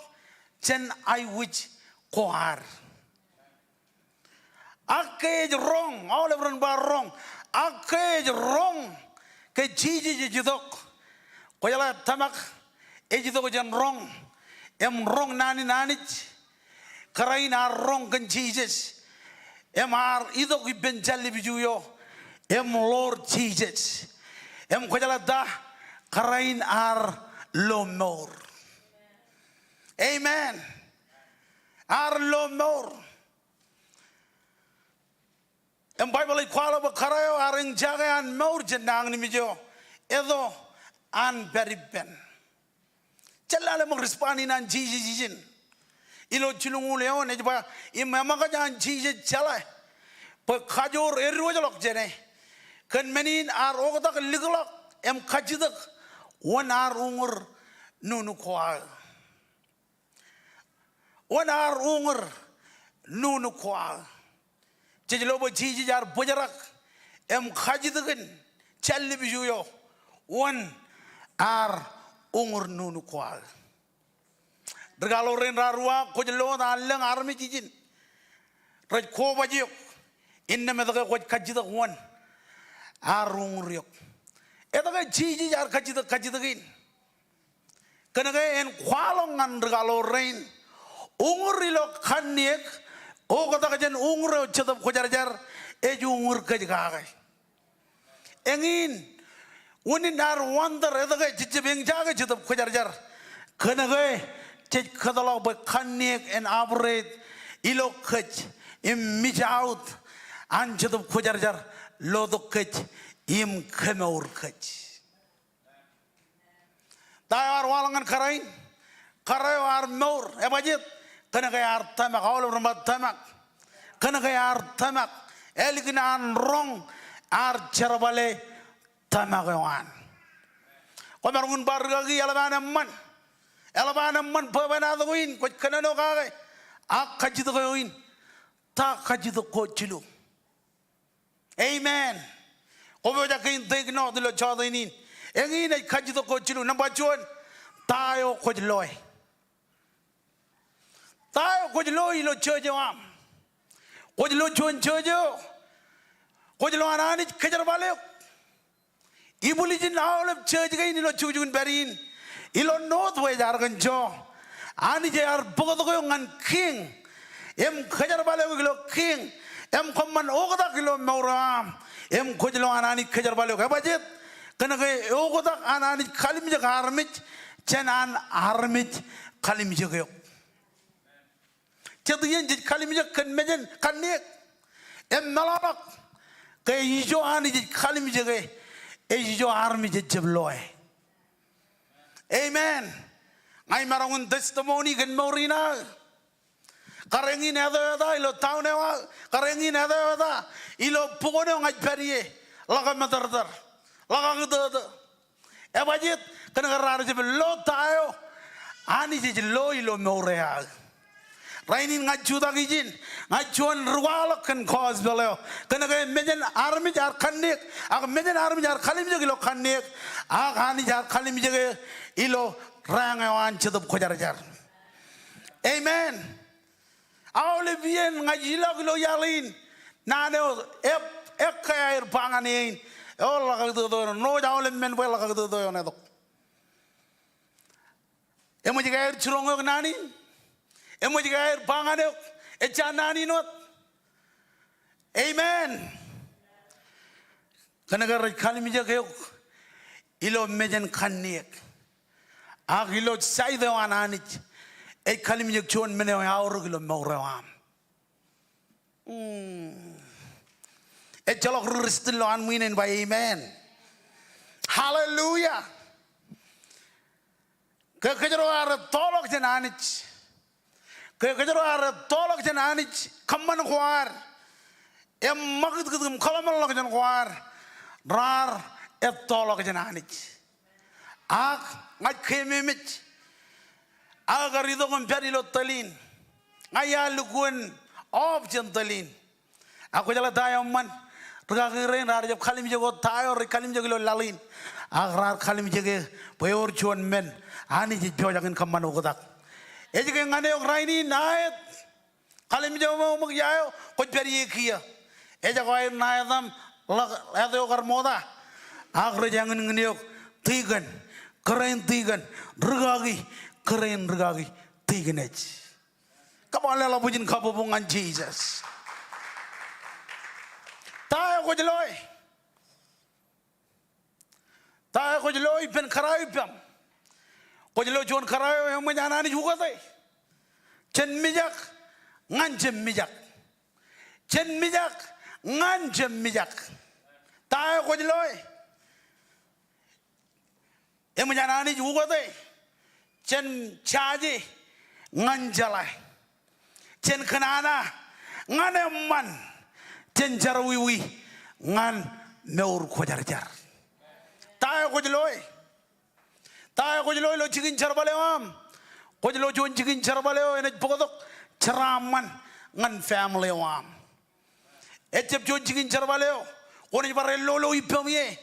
jān aikuj ko ad. Ak ke ej roñ, aolep ren ba roñ. Ak ke ej roñ ke Jisōs ej itok, kwōjeḷā tōmak ej itok jān roñ im roñ naan in Anij. Kōrā in ear roñ kōn Jisōs im ear itok ippān jallib ju eo im ḷoor Jisōs. Im kwōjeḷā ta? Kōrā in ear lo mour. Amen. Ear lo mour. Im Baibōḷ ej kwaḷọk bwe kōrā eo ear eñjake an mour jān nañinmej eo eto an pād ippān. Ej lale ṃōk respond in an Jisōs ijin. Ilo jilñuul eoon ej ba, im eṃōkaj an Jisōs jeḷā bwe kajoor ediwōjḷọk jāne kōn men in ear oktak likḷọk im kajjitōk wōn ear uñūr nuknuk ko aō. Wōn ear uñūr nuknuk ko aō. Jej lo bwe Jisōs ear bōjrak im kajjitōkin jān lipju eo wōn ear uñūr nuknuk ko aō. Ri kaḷoor rein raar uwaak, kwōj lo wōt an lōñ armej ijin rej kobajeok innām etke kwōj kajjitōk wōn ear uñūr eok. Etke Jisōs ear kajjitōk kajjitōk in? Kōnke en kwaḷọk ñan ri kaḷoor rein, uñūr ilo kanniōk, oktak jān uñūr eo Jetōb Kwōjarjar, ej uñūr kōj kake. Eñin, unin ear wonder etke jej jab eñjake Jetōb Kwōjarjar. Kōnke jej kōtḷọk bwe kanniōk en operate ilo kōj im miss out an Jetōb Kwōjarjar lotok kōj im kemour kōj. Ta eo ear waḷọk ñan kōrā in? Kōrā eo ear mour, ebajeet? Kōnke ear tōmak, aolep ren ba tōmak. Kōnke ear tōmak, ālikin an roñ ear jerbale tōmak eo an. Kwōmaroñ in ba rikaki, eḷap an eṃṃan. Eḷap an eṃṃan bwebwenato in kwōj kōnono kake ak kajjitōk eo in. Ta kajjitōk ko jilu? Amen. Kwō pojak ke in take note ilo jota in in. Eñin ej kajjitōk ko jilu. Nōṃba juon, ta eo kwōj loe? Ta eo kwōj loe ilo church eo aṃ? Kwōj lo juon church eo? Kwōj lo an Anij kōjerbal eok? Ibwiljin aolep church kein ilo jukjuk in pād in, ilo Northwest Arkansas, Anij ear bōktok eok ñan king im kōjerbal eok ilo king, im kōṃṃan oktak ilo mour eo aṃ, im kwōj lo an Anij kōjerbal eok. Ebajeet? Kōnke eoktak an Anij kalimjek armej jān an armej kalimjek eok. Jet iien jej kalimjek kōn mejān kanniōk im meḷọkḷọk, ke ijo Anij ej kalimjeke ej ijo armej ejjab loe. Amen. Ña imaroñ in testimony kōn mour in aō. Kar eñin etaeta ilo town eo aō, kar eñin etaeta ilo bukwōn eo ña ij pād ie, ḷōkāmeterter, ḷōkakūtōtō. Ebajeet? Kōnke raar jab lo ta eo Anij ej lo ilo mour eo aō. Rainin ña ij jutak ijin, ña ij juon ri kwaḷọk kōn gospel eo. Kōnke mejān armej ear kanniōk, ak mejān armej ear kalimjek ilo kanniōk, ak Anij ear kalimjeke ilo rāāñ eo an Jetōb Kwōjarjar. Amen. Aolep iien ña ij ilọk ilo iaḷ in, naan eo eb, ekkā aer ba ñan eō in, eo ḷōkakūtōtō eṇ, ṇo ej aolep men bwe ḷōkakūtōtō eṇ etok. Eṃōj ke aer jiroñ eok naan in? Eṃōj ke aer ba ñan eok ejja naan in wōt? Amen. Kōnke rej kalimjek eok ilo mejān kanniōk. Ak ilo side eo an Anij, ej kalimjek juon men eo eaorōk ilo mour eo aṃ. Hmm. Ejjeḷọk ri Kūrjin ilo anmiin in ba amen. Hallelujah. Ke kōjro ear ettoḷọk jān Anij, ke kōjro ear ettoḷọk jān Anij kōṃṃan ko ad im ṃakūtkūt im kōḷmānḷọkjeṇ ko ad, raar ettoḷọk jān Anij. Ak ña ij keememej, aō kar itok im pād ilo tōl in, ña iar lukkuun off jān tōl in. Ak kwōjeḷā ta eo eṃṃan? Rikaki rein raar jab kalimjek wōt ta eo rej kalimjek ilo laḷ in. Ak raar kalimjeke bwe ewōr juon men Anij ej pojak in kōṃṃan oktak. Ej ke ñan eok rainin aet? Kalimjek eo ṃōk ia eo kwōj pād ie kiiō? Ejako aer ṇa etaṃ, ḷak, āt eo kar ṃokta. Ak rej eñinñin eok tikōn, kōrā in tikōn, rikaki, kōrā in rikaki, tikōnej. Come on, leḷọk bwijin kabbokbok ñan Jisōs. Ta eo kwōj loe? Ta eo kwōj loe ippān kōrā eo ippaṃ? Kwōj lo juon kōrā eo eṃōj an Anij ukōte jān mijak ñan jab mijak, jān mijak ñan jab mijak. Ta eo kwōj loe? Eṃōj an Anij ukōte Jen jaje ñan jeḷā. Jen kōṇaan ñan eṃṃan. Jen jerọwiwi ñan mour kwōjarjar. Ta eo kwōj loe? Ta eo kwōj lo ilo jikin jerbal eo aṃ? Kwōj lo juon jikin jerbal eo enaaj bōktok jeraaṃṃan ñan family eo aṃ? Ejjab juon jikin jerbal eo kwōnaaj bar lolo ippaṃ ie.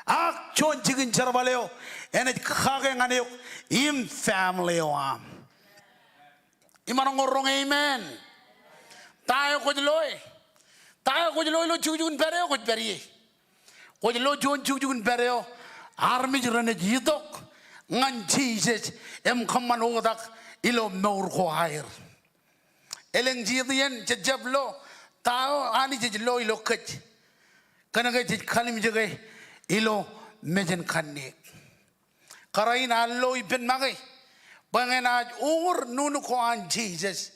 Ak juon jikin jerbal eo enaaj kake ñan eok im family eo aṃ. Imaroñ ke roñ amen? Ta eo kwōj loe? Ta eo kwōj lo ilo jukjuk in pād eo kwōj pād ie? Kwōj lo juon jukjuk in pād eo armej renaaj itok ñan Jisōs im kōṃṃan oktak ilo mour ko aer? Elōñ jet iien jej jab lo ta eo Anij ej lo ilo kōj. Kōnke jej kalimjeke ilo mejān kanniōk. Kōrā in ear lo ippān make bwe ñe enaaj uñūr nuknuk ko an Jisōs,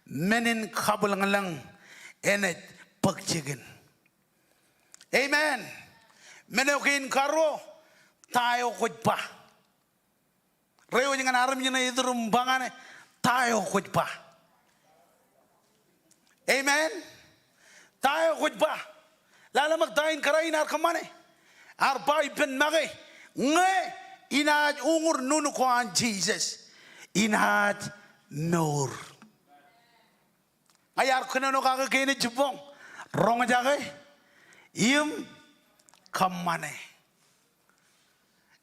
men in kabwilōñlōñ enaaj bōk jikin. Amen. Men eo kein karuo, ta eo kwōj ba? Reiwōj ñan armej ṇe iturūṃ ba ñan e, ta eo kwōj ba? Amen. Ta eo kwōj ba? Lale ṃōk ta in kōrā in ear kōṃṃane. Ear ba ippān make, ñe inaaj uñūr nuknuk ko an Jisōs, inaaj mour. Ña iar kōnono kake kein ej jibboñ, roñjake im kōṃṃane.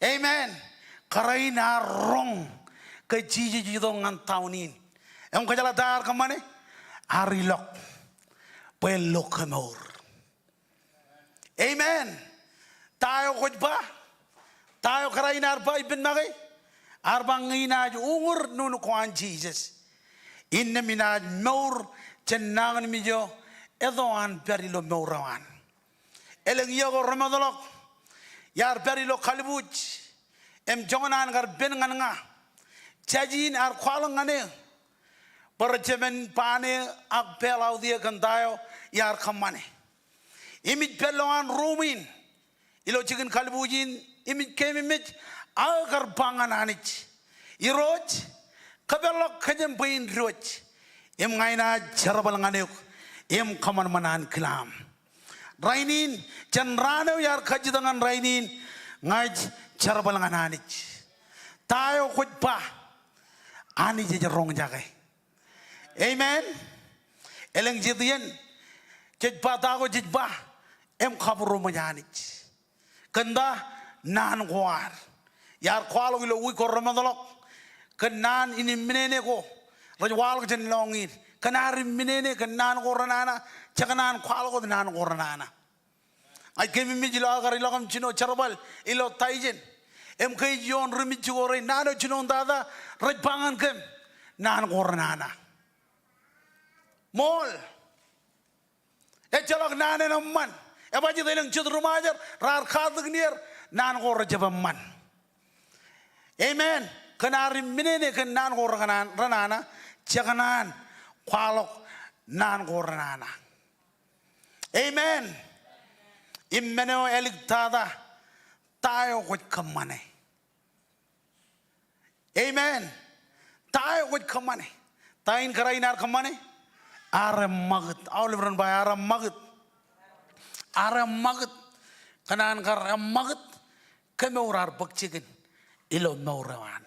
Amen. Kōrā in ear roñ ke Jisōs ej itok ñan town in. Im kwōjeḷā ta ear kōṃṃane? Ear ilọk bwe en lo kemour. Amen. Ta eo kwōj ba? Ta eo kōrā in ear ba ippān make? Ear ba ñe inaaj uñūr nuknuk ko an Jisōs, innām inaaj mour jān nañinmej eo eto an pād ilo mour eo an. Elōñ iiō ko remootḷọk, iar pād ilo kalbuuj im joñan an kar pen ñan ña. Jaje in ear kwaḷọk ñan e bwe rej jab en ba ñan e ak bail out e kōn ta eo iar kōṃṃane. Im ij pād ilowaan room in ilo jikin kalbuuj in im ij keememej aō kar ba ñan Anij, Irooj, kōpeḷḷọk kōjām bwe in diwōj, im ña inaaj jerbal ñan eok im kōṃanṃan ankilaaṃ. Rainin, jān raan eo iar kajjitōk ñan rainin, ña ij jerbal ñan Anij. Ta eo kwōj ba, Anij ej roñjake. Amen. Elōñ jet iien jej ba ta ko jej ba im kabūroṃōj Anij. Kōn ta? Naan ko ad. Iar kwaḷọk ilo wiik ko remootḷọk kōn naan in imminene ko rej waḷọk jān lọñiin. Kōn ad imminene kōn naan ko renana, jekōṇaan kwaḷọk wōt naan ko renana. Ña ij keememej ilo aō kar ilọk im jino jerbal ilo Taijen im ke ej ioon ri-Mejiko rein, naan eo jinoin tata rej ba ñan kōm, naan ko renana. Ṃool. Ejjeḷọk naan en eṃṃan. Ebajjeet elōñ jet ri-Ṃajeḷ raar katakin er, naan ko rejjab eṃṃan. Amen. Kōn ad imminene kōn naan ko renana, jekōṇaan kwaḷọk naan ko renana. Amen. Im men eo āliktata, ta eo kwōj kōṃṃane? Amen. Ta eo kwōj kōṃṃane? Ta in kōrā in ear kōṃṃane? Ear eṃṃakūt. Aolep ren ba ear eṃṃakūt. Ear eṃṃakūt. Kōn an kar eṃṃakūt, kemour ear bōk jikin ilo mour eo an.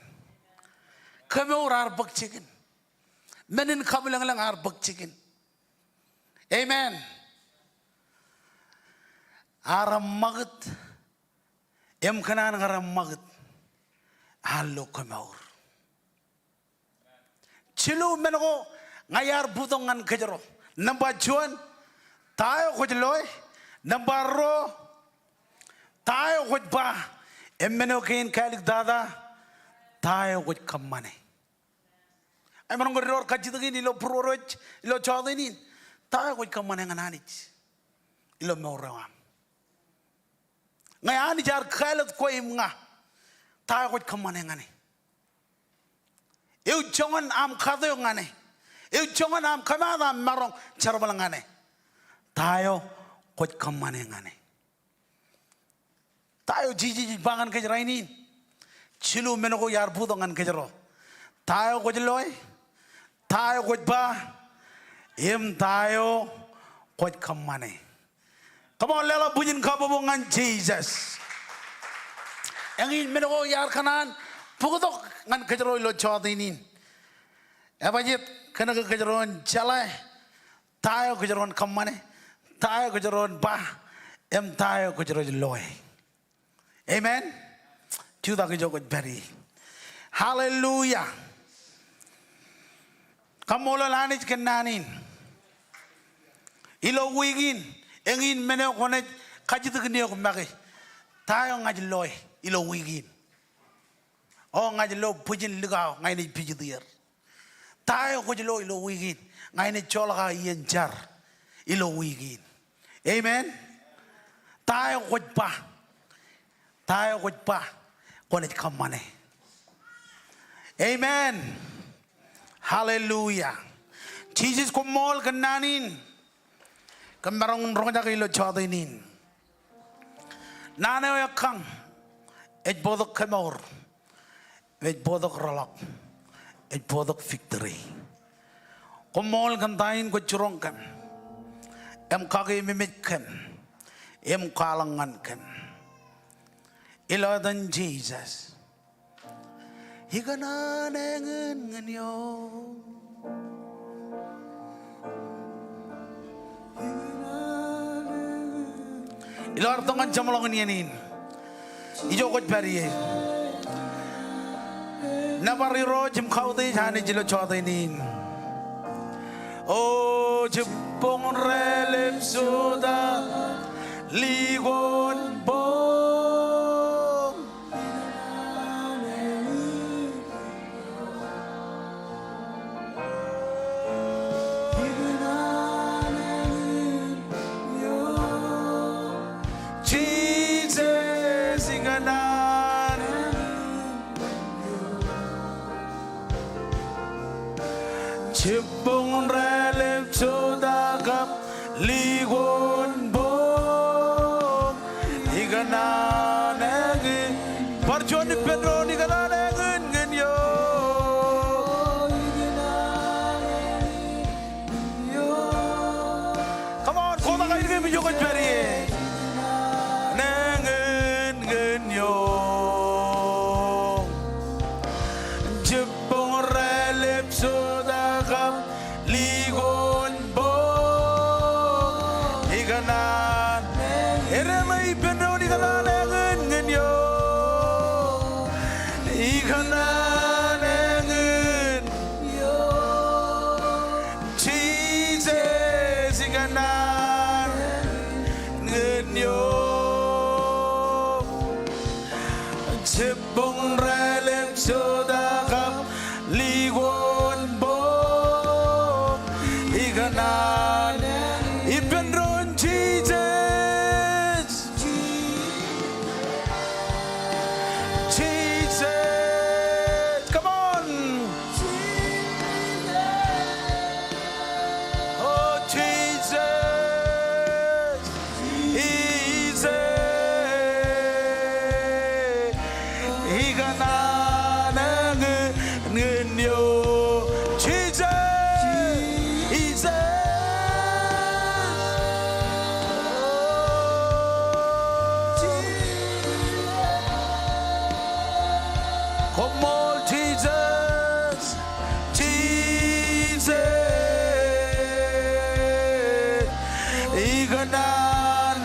Kemour ear bōk jikin. Men in kabwilōñlōñ ear bōk jikin. Amen. Ear eṃṃakūt, im kōn an kar eṃṃakūt, ear lo kemour. Jilu men ko ña iar bōktok ñan kōjro. Nōṃba juon, ta eo kwōj loe? Nōṃba ruo, ta eo kwōj ba? Im men eo kein kāāliktata, ta eo kwōj kōṃṃane? Emaroñ ke door kajjitōk in ilo būruod eo ej ilo jọteen in. Ta eo kwōj kōṃṃane ñan Anij ilo mour eo aṃ? Ñe Anij ear kāālōt kwe im ña, ta eo kwōj kōṃṃane ñan e? Ewi joñan aṃ kato eok ñan e? Ewi joñan aṃ kōmaat aṃ maroñ jerbal ñan e? Ta eo kwōj kōṃṃane ñan e? Ta eo Jisōs ej ba ñan kōj rainin? Jilu men ko iar bōktok ñan kōjro. Ta eo kwōj loe, ta eo kwōj ba, im ta eo kwōj kōṃṃane. Come on, leḷọk bwijin kabbokbok ñan Jisōs. Eñin men ko iar kōṇaan bōktok ñan kōjro ilo jọteen in. Ebajet kōnke kōjro en jeḷā ta eo kōjro en kōṃṃane, ta eo kōjro en ba, im ta eo kōjro ej loe. Amen. Jutak ijo kwōj pād ie. Hallelujah. Kaṃṃoolol Anij kōn naan in. Ilo wiik in, eñin men eo kwōnaaj kajjitōkin eok make. Ta eo ña ij loe ilo wiik in. O ña ij lo bwijin likao ña inaaj pijit er. Ta eo kwōj lo ilo wiik in, ña inaaj joḷọk aō iien jar ilo wiik in. Amen. Ta eo kwōj ba, ta eo kwōj ba, kwōnaaj kōṃṃane. Amen. Hallelujah. Jisōs koṃṃool kōn naan in. Kōm maroñ in roñjake ilo jọteen in. Naan eo ekkañ ej bōktok kemour, ej bōktok rōḷọk, ej bōktok victory. Koṃṃool kōn ta in kwōj jiroñ kōm, im kakememej kōm, im kwaḷọk ñan kōm. Ilo etan Jisōs. Ikōṇaan eñin ñan eō. Ilo ad tok ñan jeṃḷọkin iien in, ijo kwōj pād ie. Nōbar Irooj im kautiej Anij ilo jọteen in. O jibboñ rālep jota likoon boñ. Jisōs ikōṇaan. Jibboñ rālep jota kab likoon boñ. Ikōṇaan eñin. Bar juon ippān doon, ikōṇaan eñin ñan eō. Come on, kotak aer kōm ijo kwōj pād ie. Eñin ñan eō. Jibboñ rālep jota kab likoon boñ. Ikōṇaan. Edeḷọk ippān doon, ikōṇaan eñin ñan eō. Ikōṇaan eñin. Jisōs ikōṇaan ñan eō. Jibboñ rālep jota kab likoon boñ. Ikōṇaan. Ippān doon Jisōs. Jisōs. Come on. O Jisōs. Jisōs. Ikōṇaan eñin ñan eō. Jisōs. Jisōs. Koṃṃool Jisōs. Jisōs. Ikōṇaan.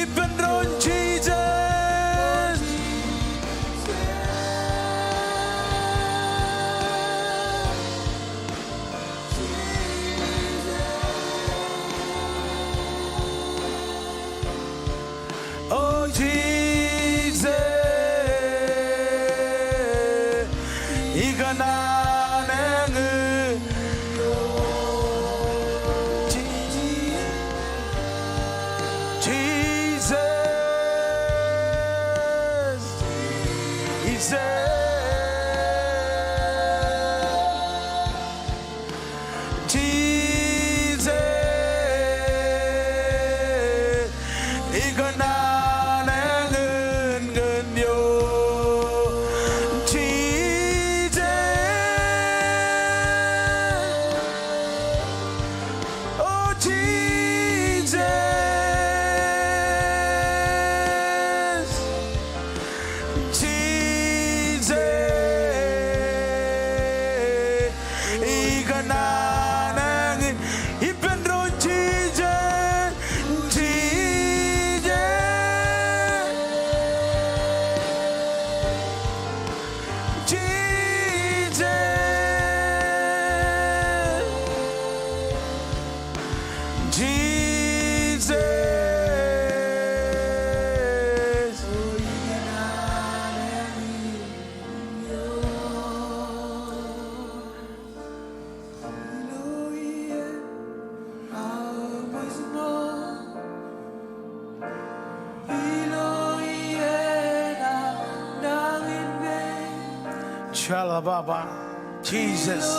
Ippān doon Jisōs. O Jisōs, ikōṇaan eñin. Jisōs, Jisōs. Jisōs, ikōṇaan eñin ñan eō. Jisōs. Kalababa. Jesus.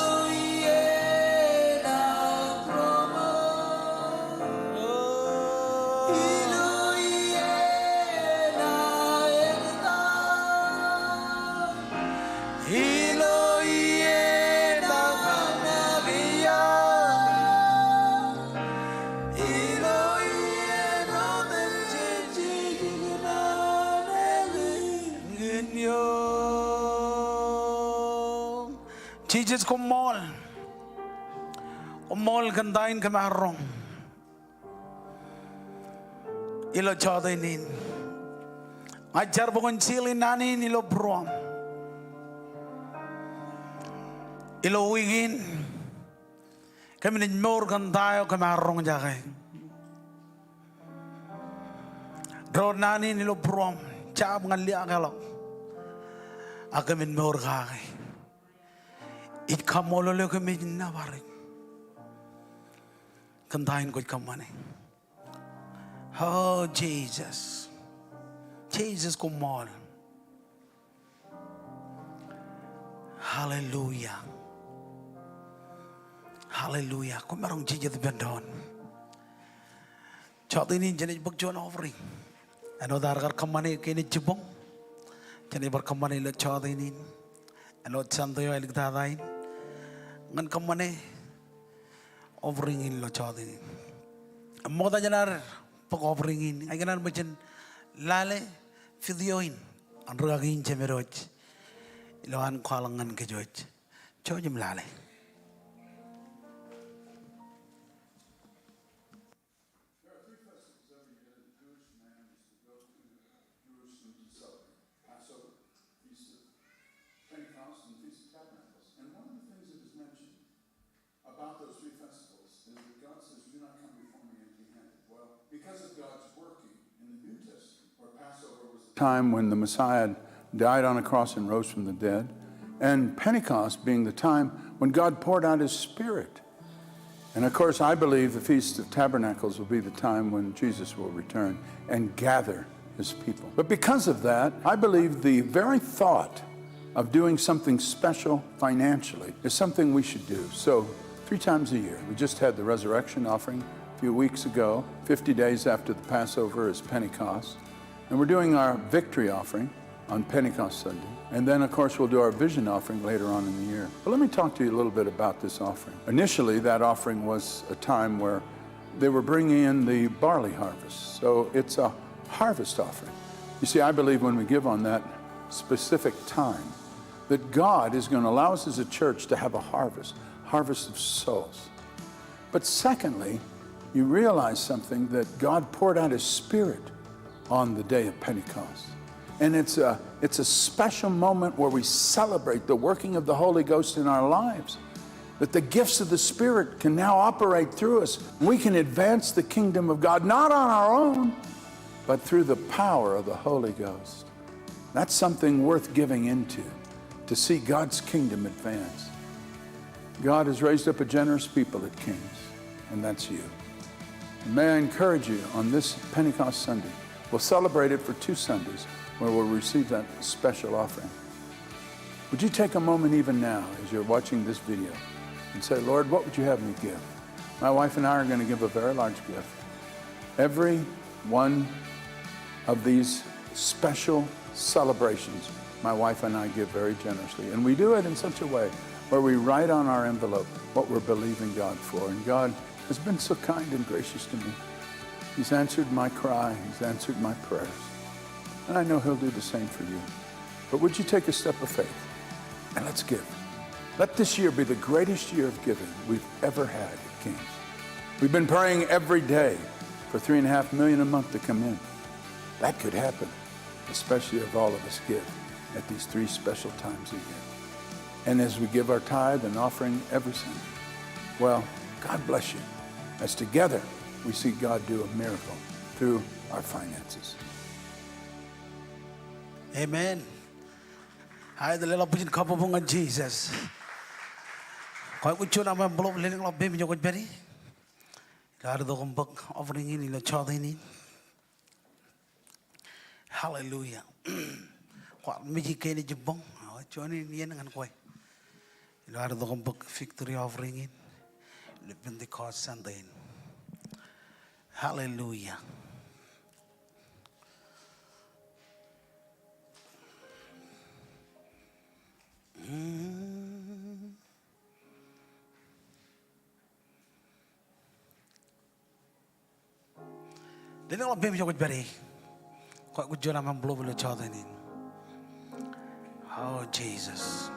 Jisōs koṃṃool. Koṃṃool kōn ta in kōm ar roñ ilo jọteen in. Ña ij jar bwe kwōn seal in naan in ilo būruōm. Ilo wiik in kōm naaj mour kōn ta eo kōm ar roñjake. Door naan in ilo būruōm, jab ñan liaakḷọk, ak kōmin mour kake. Ij kaṃṃoolol eok im ij nōbar eok kōn ta in kwōj kōṃṃane. O Jisōs. Jisōs koṃṃool. Hallelujah. Hallelujah. Koṃ maroñ jijet ippān doon. Jọteen in jenaaj bōk juon offering. Āinwōt aō kar kōṃṃane kein ej jibboñ, jenaaj bar kōṃṃane ilo jọteen in. Āinwōt Sunday eo āliktata in, ñan kōṃṃane offering in ilo jọteen in. Ṃokta jān ad bōk offering in, ña ikōṇaan ṃōj in lale video in an rūkaki in jemedwōj ilo an kwaḷọk ñan kōj wōj. Jouj im lale. There are three festivals every year that a Jewish man is to go to Jerusalem to celebrate: Passover, Feast of Pentecost, and Feast of Tabernacles. And one of the things that is mentioned about those three festivals is that God says, "Do not come before me empty-handed." Well, because of God's working in the New Testament, where Passover was the time when the Messiah died on a cross and rose from the dead, and Pentecost being the time when God poured out his Spirit. And of course, I believe the Feast of Tabernacles will be the time when Jesus will return and gather his people. But because of that, I believe the very thought of doing something special financially is something we should do. So, three times a year, we just had the resurrection offering a few weeks ago. Fifty days after the Passover is Pentecost. And we're doing our victory offering on Pentecost Sunday. And then, of course, we'll do our vision offering later on in the year. But let me talk to you a little bit about this offering. Initially, that offering was a time where they were bringing in the barley harvest. So it's a harvest offering. You see, I believe when we give on that specific time, that God is gonna allow us as a church to have a harvest, harvest of souls. But secondly, you realize something, that God poured out his Spirit on the day of Pentecost. And it's a, it's a special moment where we celebrate the working of the Holy Ghost in our lives, that the gifts of the Spirit can now operate through us. We can advance the kingdom of God, not on our own, but through the power of the Holy Ghost. That's something worth giving into, to see God's kingdom advance. God has raised up a generous people at King's, and that's you. And may I encourage you on this Pentecost Sunday, we'll celebrate it for two Sundays, where we'll receive that special offering. Would you take a moment even now as you're watching this video and say, "Lord, what would you have me give?" My wife and I are gonna give a very large gift. Every one of these special celebrations, my wife and I give very generously. And we do it in such a way where we write on our envelope what we're believing God for. And God has been so kind and gracious to me. He's answered my cry. He's answered my prayers. And I know he'll do the same for you. But would you take a step of faith and let's give? Let this year be the greatest year of giving we've ever had at King's. We've been praying every day for three and a half million a month to come in. That could happen, especially if all of us give at these three special times a year. And as we give our tithe and offering every Sunday, well, God bless you, as together we see God do a miracle through our finances. Amen. Aet, leḷọk bwijin kabbokbok ñan Jisōs. Kwōj aikuj juon aṃ envelope lelōñḷọk peiṃ ijo kwōj pād ie. Ilo ad itok im bōk offering in ilo jọteen in. Hallelujah. Kwaar mej kein ej jibboñ. Juon in iien ñan kwe ilo ad itok im bōk victory offering in ilo Pentecost Sunday in. Hallelujah. Mm. Lelōñḷọk peiṃ ijo kwōj pād ie. Kwōj juon aṃ envelope ilo jota in. Oh, Jesus.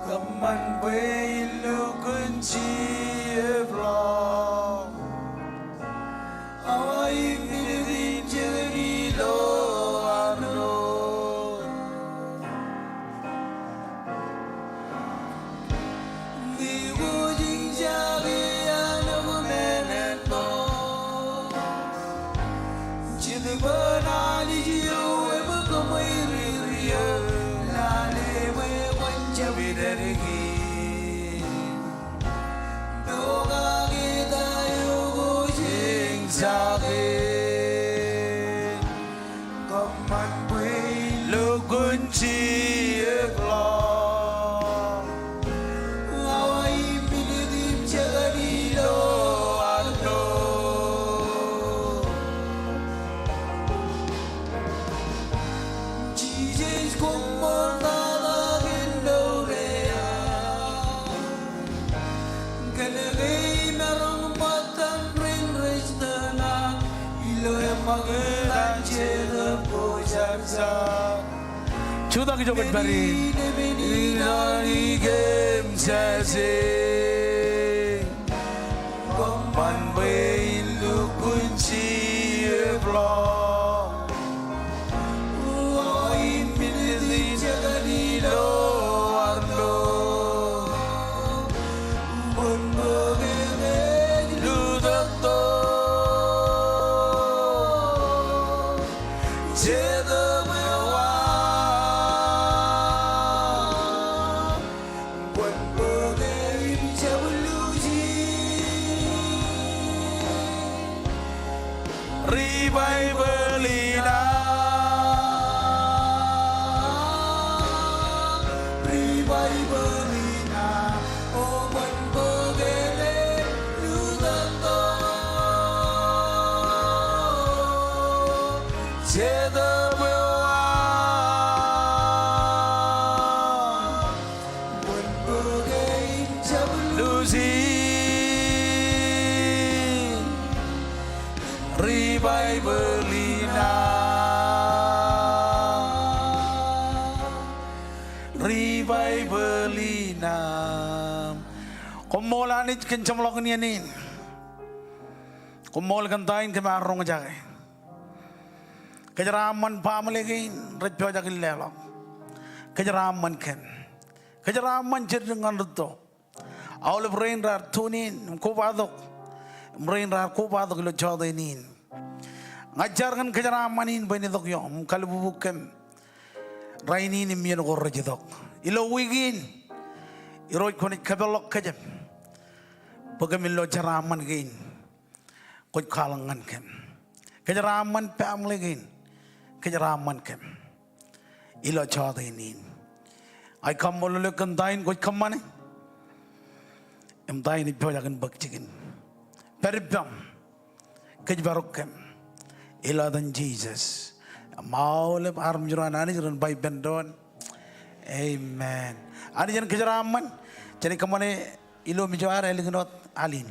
Kōṃṃan bwe in lukkuun jiepḷọk. Awa im minit in jekdọọn ilo arro. Ni ko jin jake anōk men eo. Jet bwe Anij eo eṃōj kōṃweirir eō, lale bwe kwōn jab idediki. Pokake ta eo ko jin jake. Kōṃṃan bwe in lukkuun jiepḷọk. Awa im minit im jekdọọn ilo arro. Jisōs koṃṃool tata kōn mour eo aō. Kōnke imaroñ ṃōttan rein rej tōmak ilo eṃṃakūt an Jetōb Kwōjarjar. Jutak ijo kwōj pād ie. Ilo ikōm jāje. Kōṃṃan bwe in lukkuun jiepḷọk. Awa im minit in jekdọọn ilo arro. Bōk bōk eo ej lutōktok. Jetōb eo aō. Bōk bōk eo im jab luuji. Revival in aō. Revival in aō. O bōk bōk eo ej lutōktok. Jetōb eo aō. Bōk bōk eo im jab luuji. Revival in aō. Revival in aō. Koṃṃool Anij kōn jeṃḷọkin iien in. Koṃṃool kōn ta in kōm ar roñjake. Kōjeraaṃṃan baaṃle kein rej pojak in leḷọk. Kōjeraaṃṃan kōm. Kōjeraaṃṃan jidikdik ñan rūtto. Aolep rein raar tune in im kobatok im rein raar kobatok ilo jota in. Ña ij jar kōn kōjeraaṃṃan in bwe en itok ioṃ im kalbubu kōm rainin im iien ko rej itok. Ilo wiik in, Irooj kwōnaaj kōpeḷḷọk kōjām bwe kōmin lo jeraaṃṃan kein kwōj kwaḷọk ñan kōm. Kōjeraaṃṃan baaṃle kein. Kōjeraaṃṃan kōm ilo jota in. Ij kaṃṃoolol eok kōn ta in kwōj kōṃṃane im ta in ej pojak in bōk jikin. Pād ippaṃ. Kōjparok kōm ilo etan Jisōs. Im aolep armej ro an Anij ren ba ippān doon, amen. Anij en kōjeraaṃṃan. Jenaaj kōṃṃane ilo ijo ad ālikin wōt al in.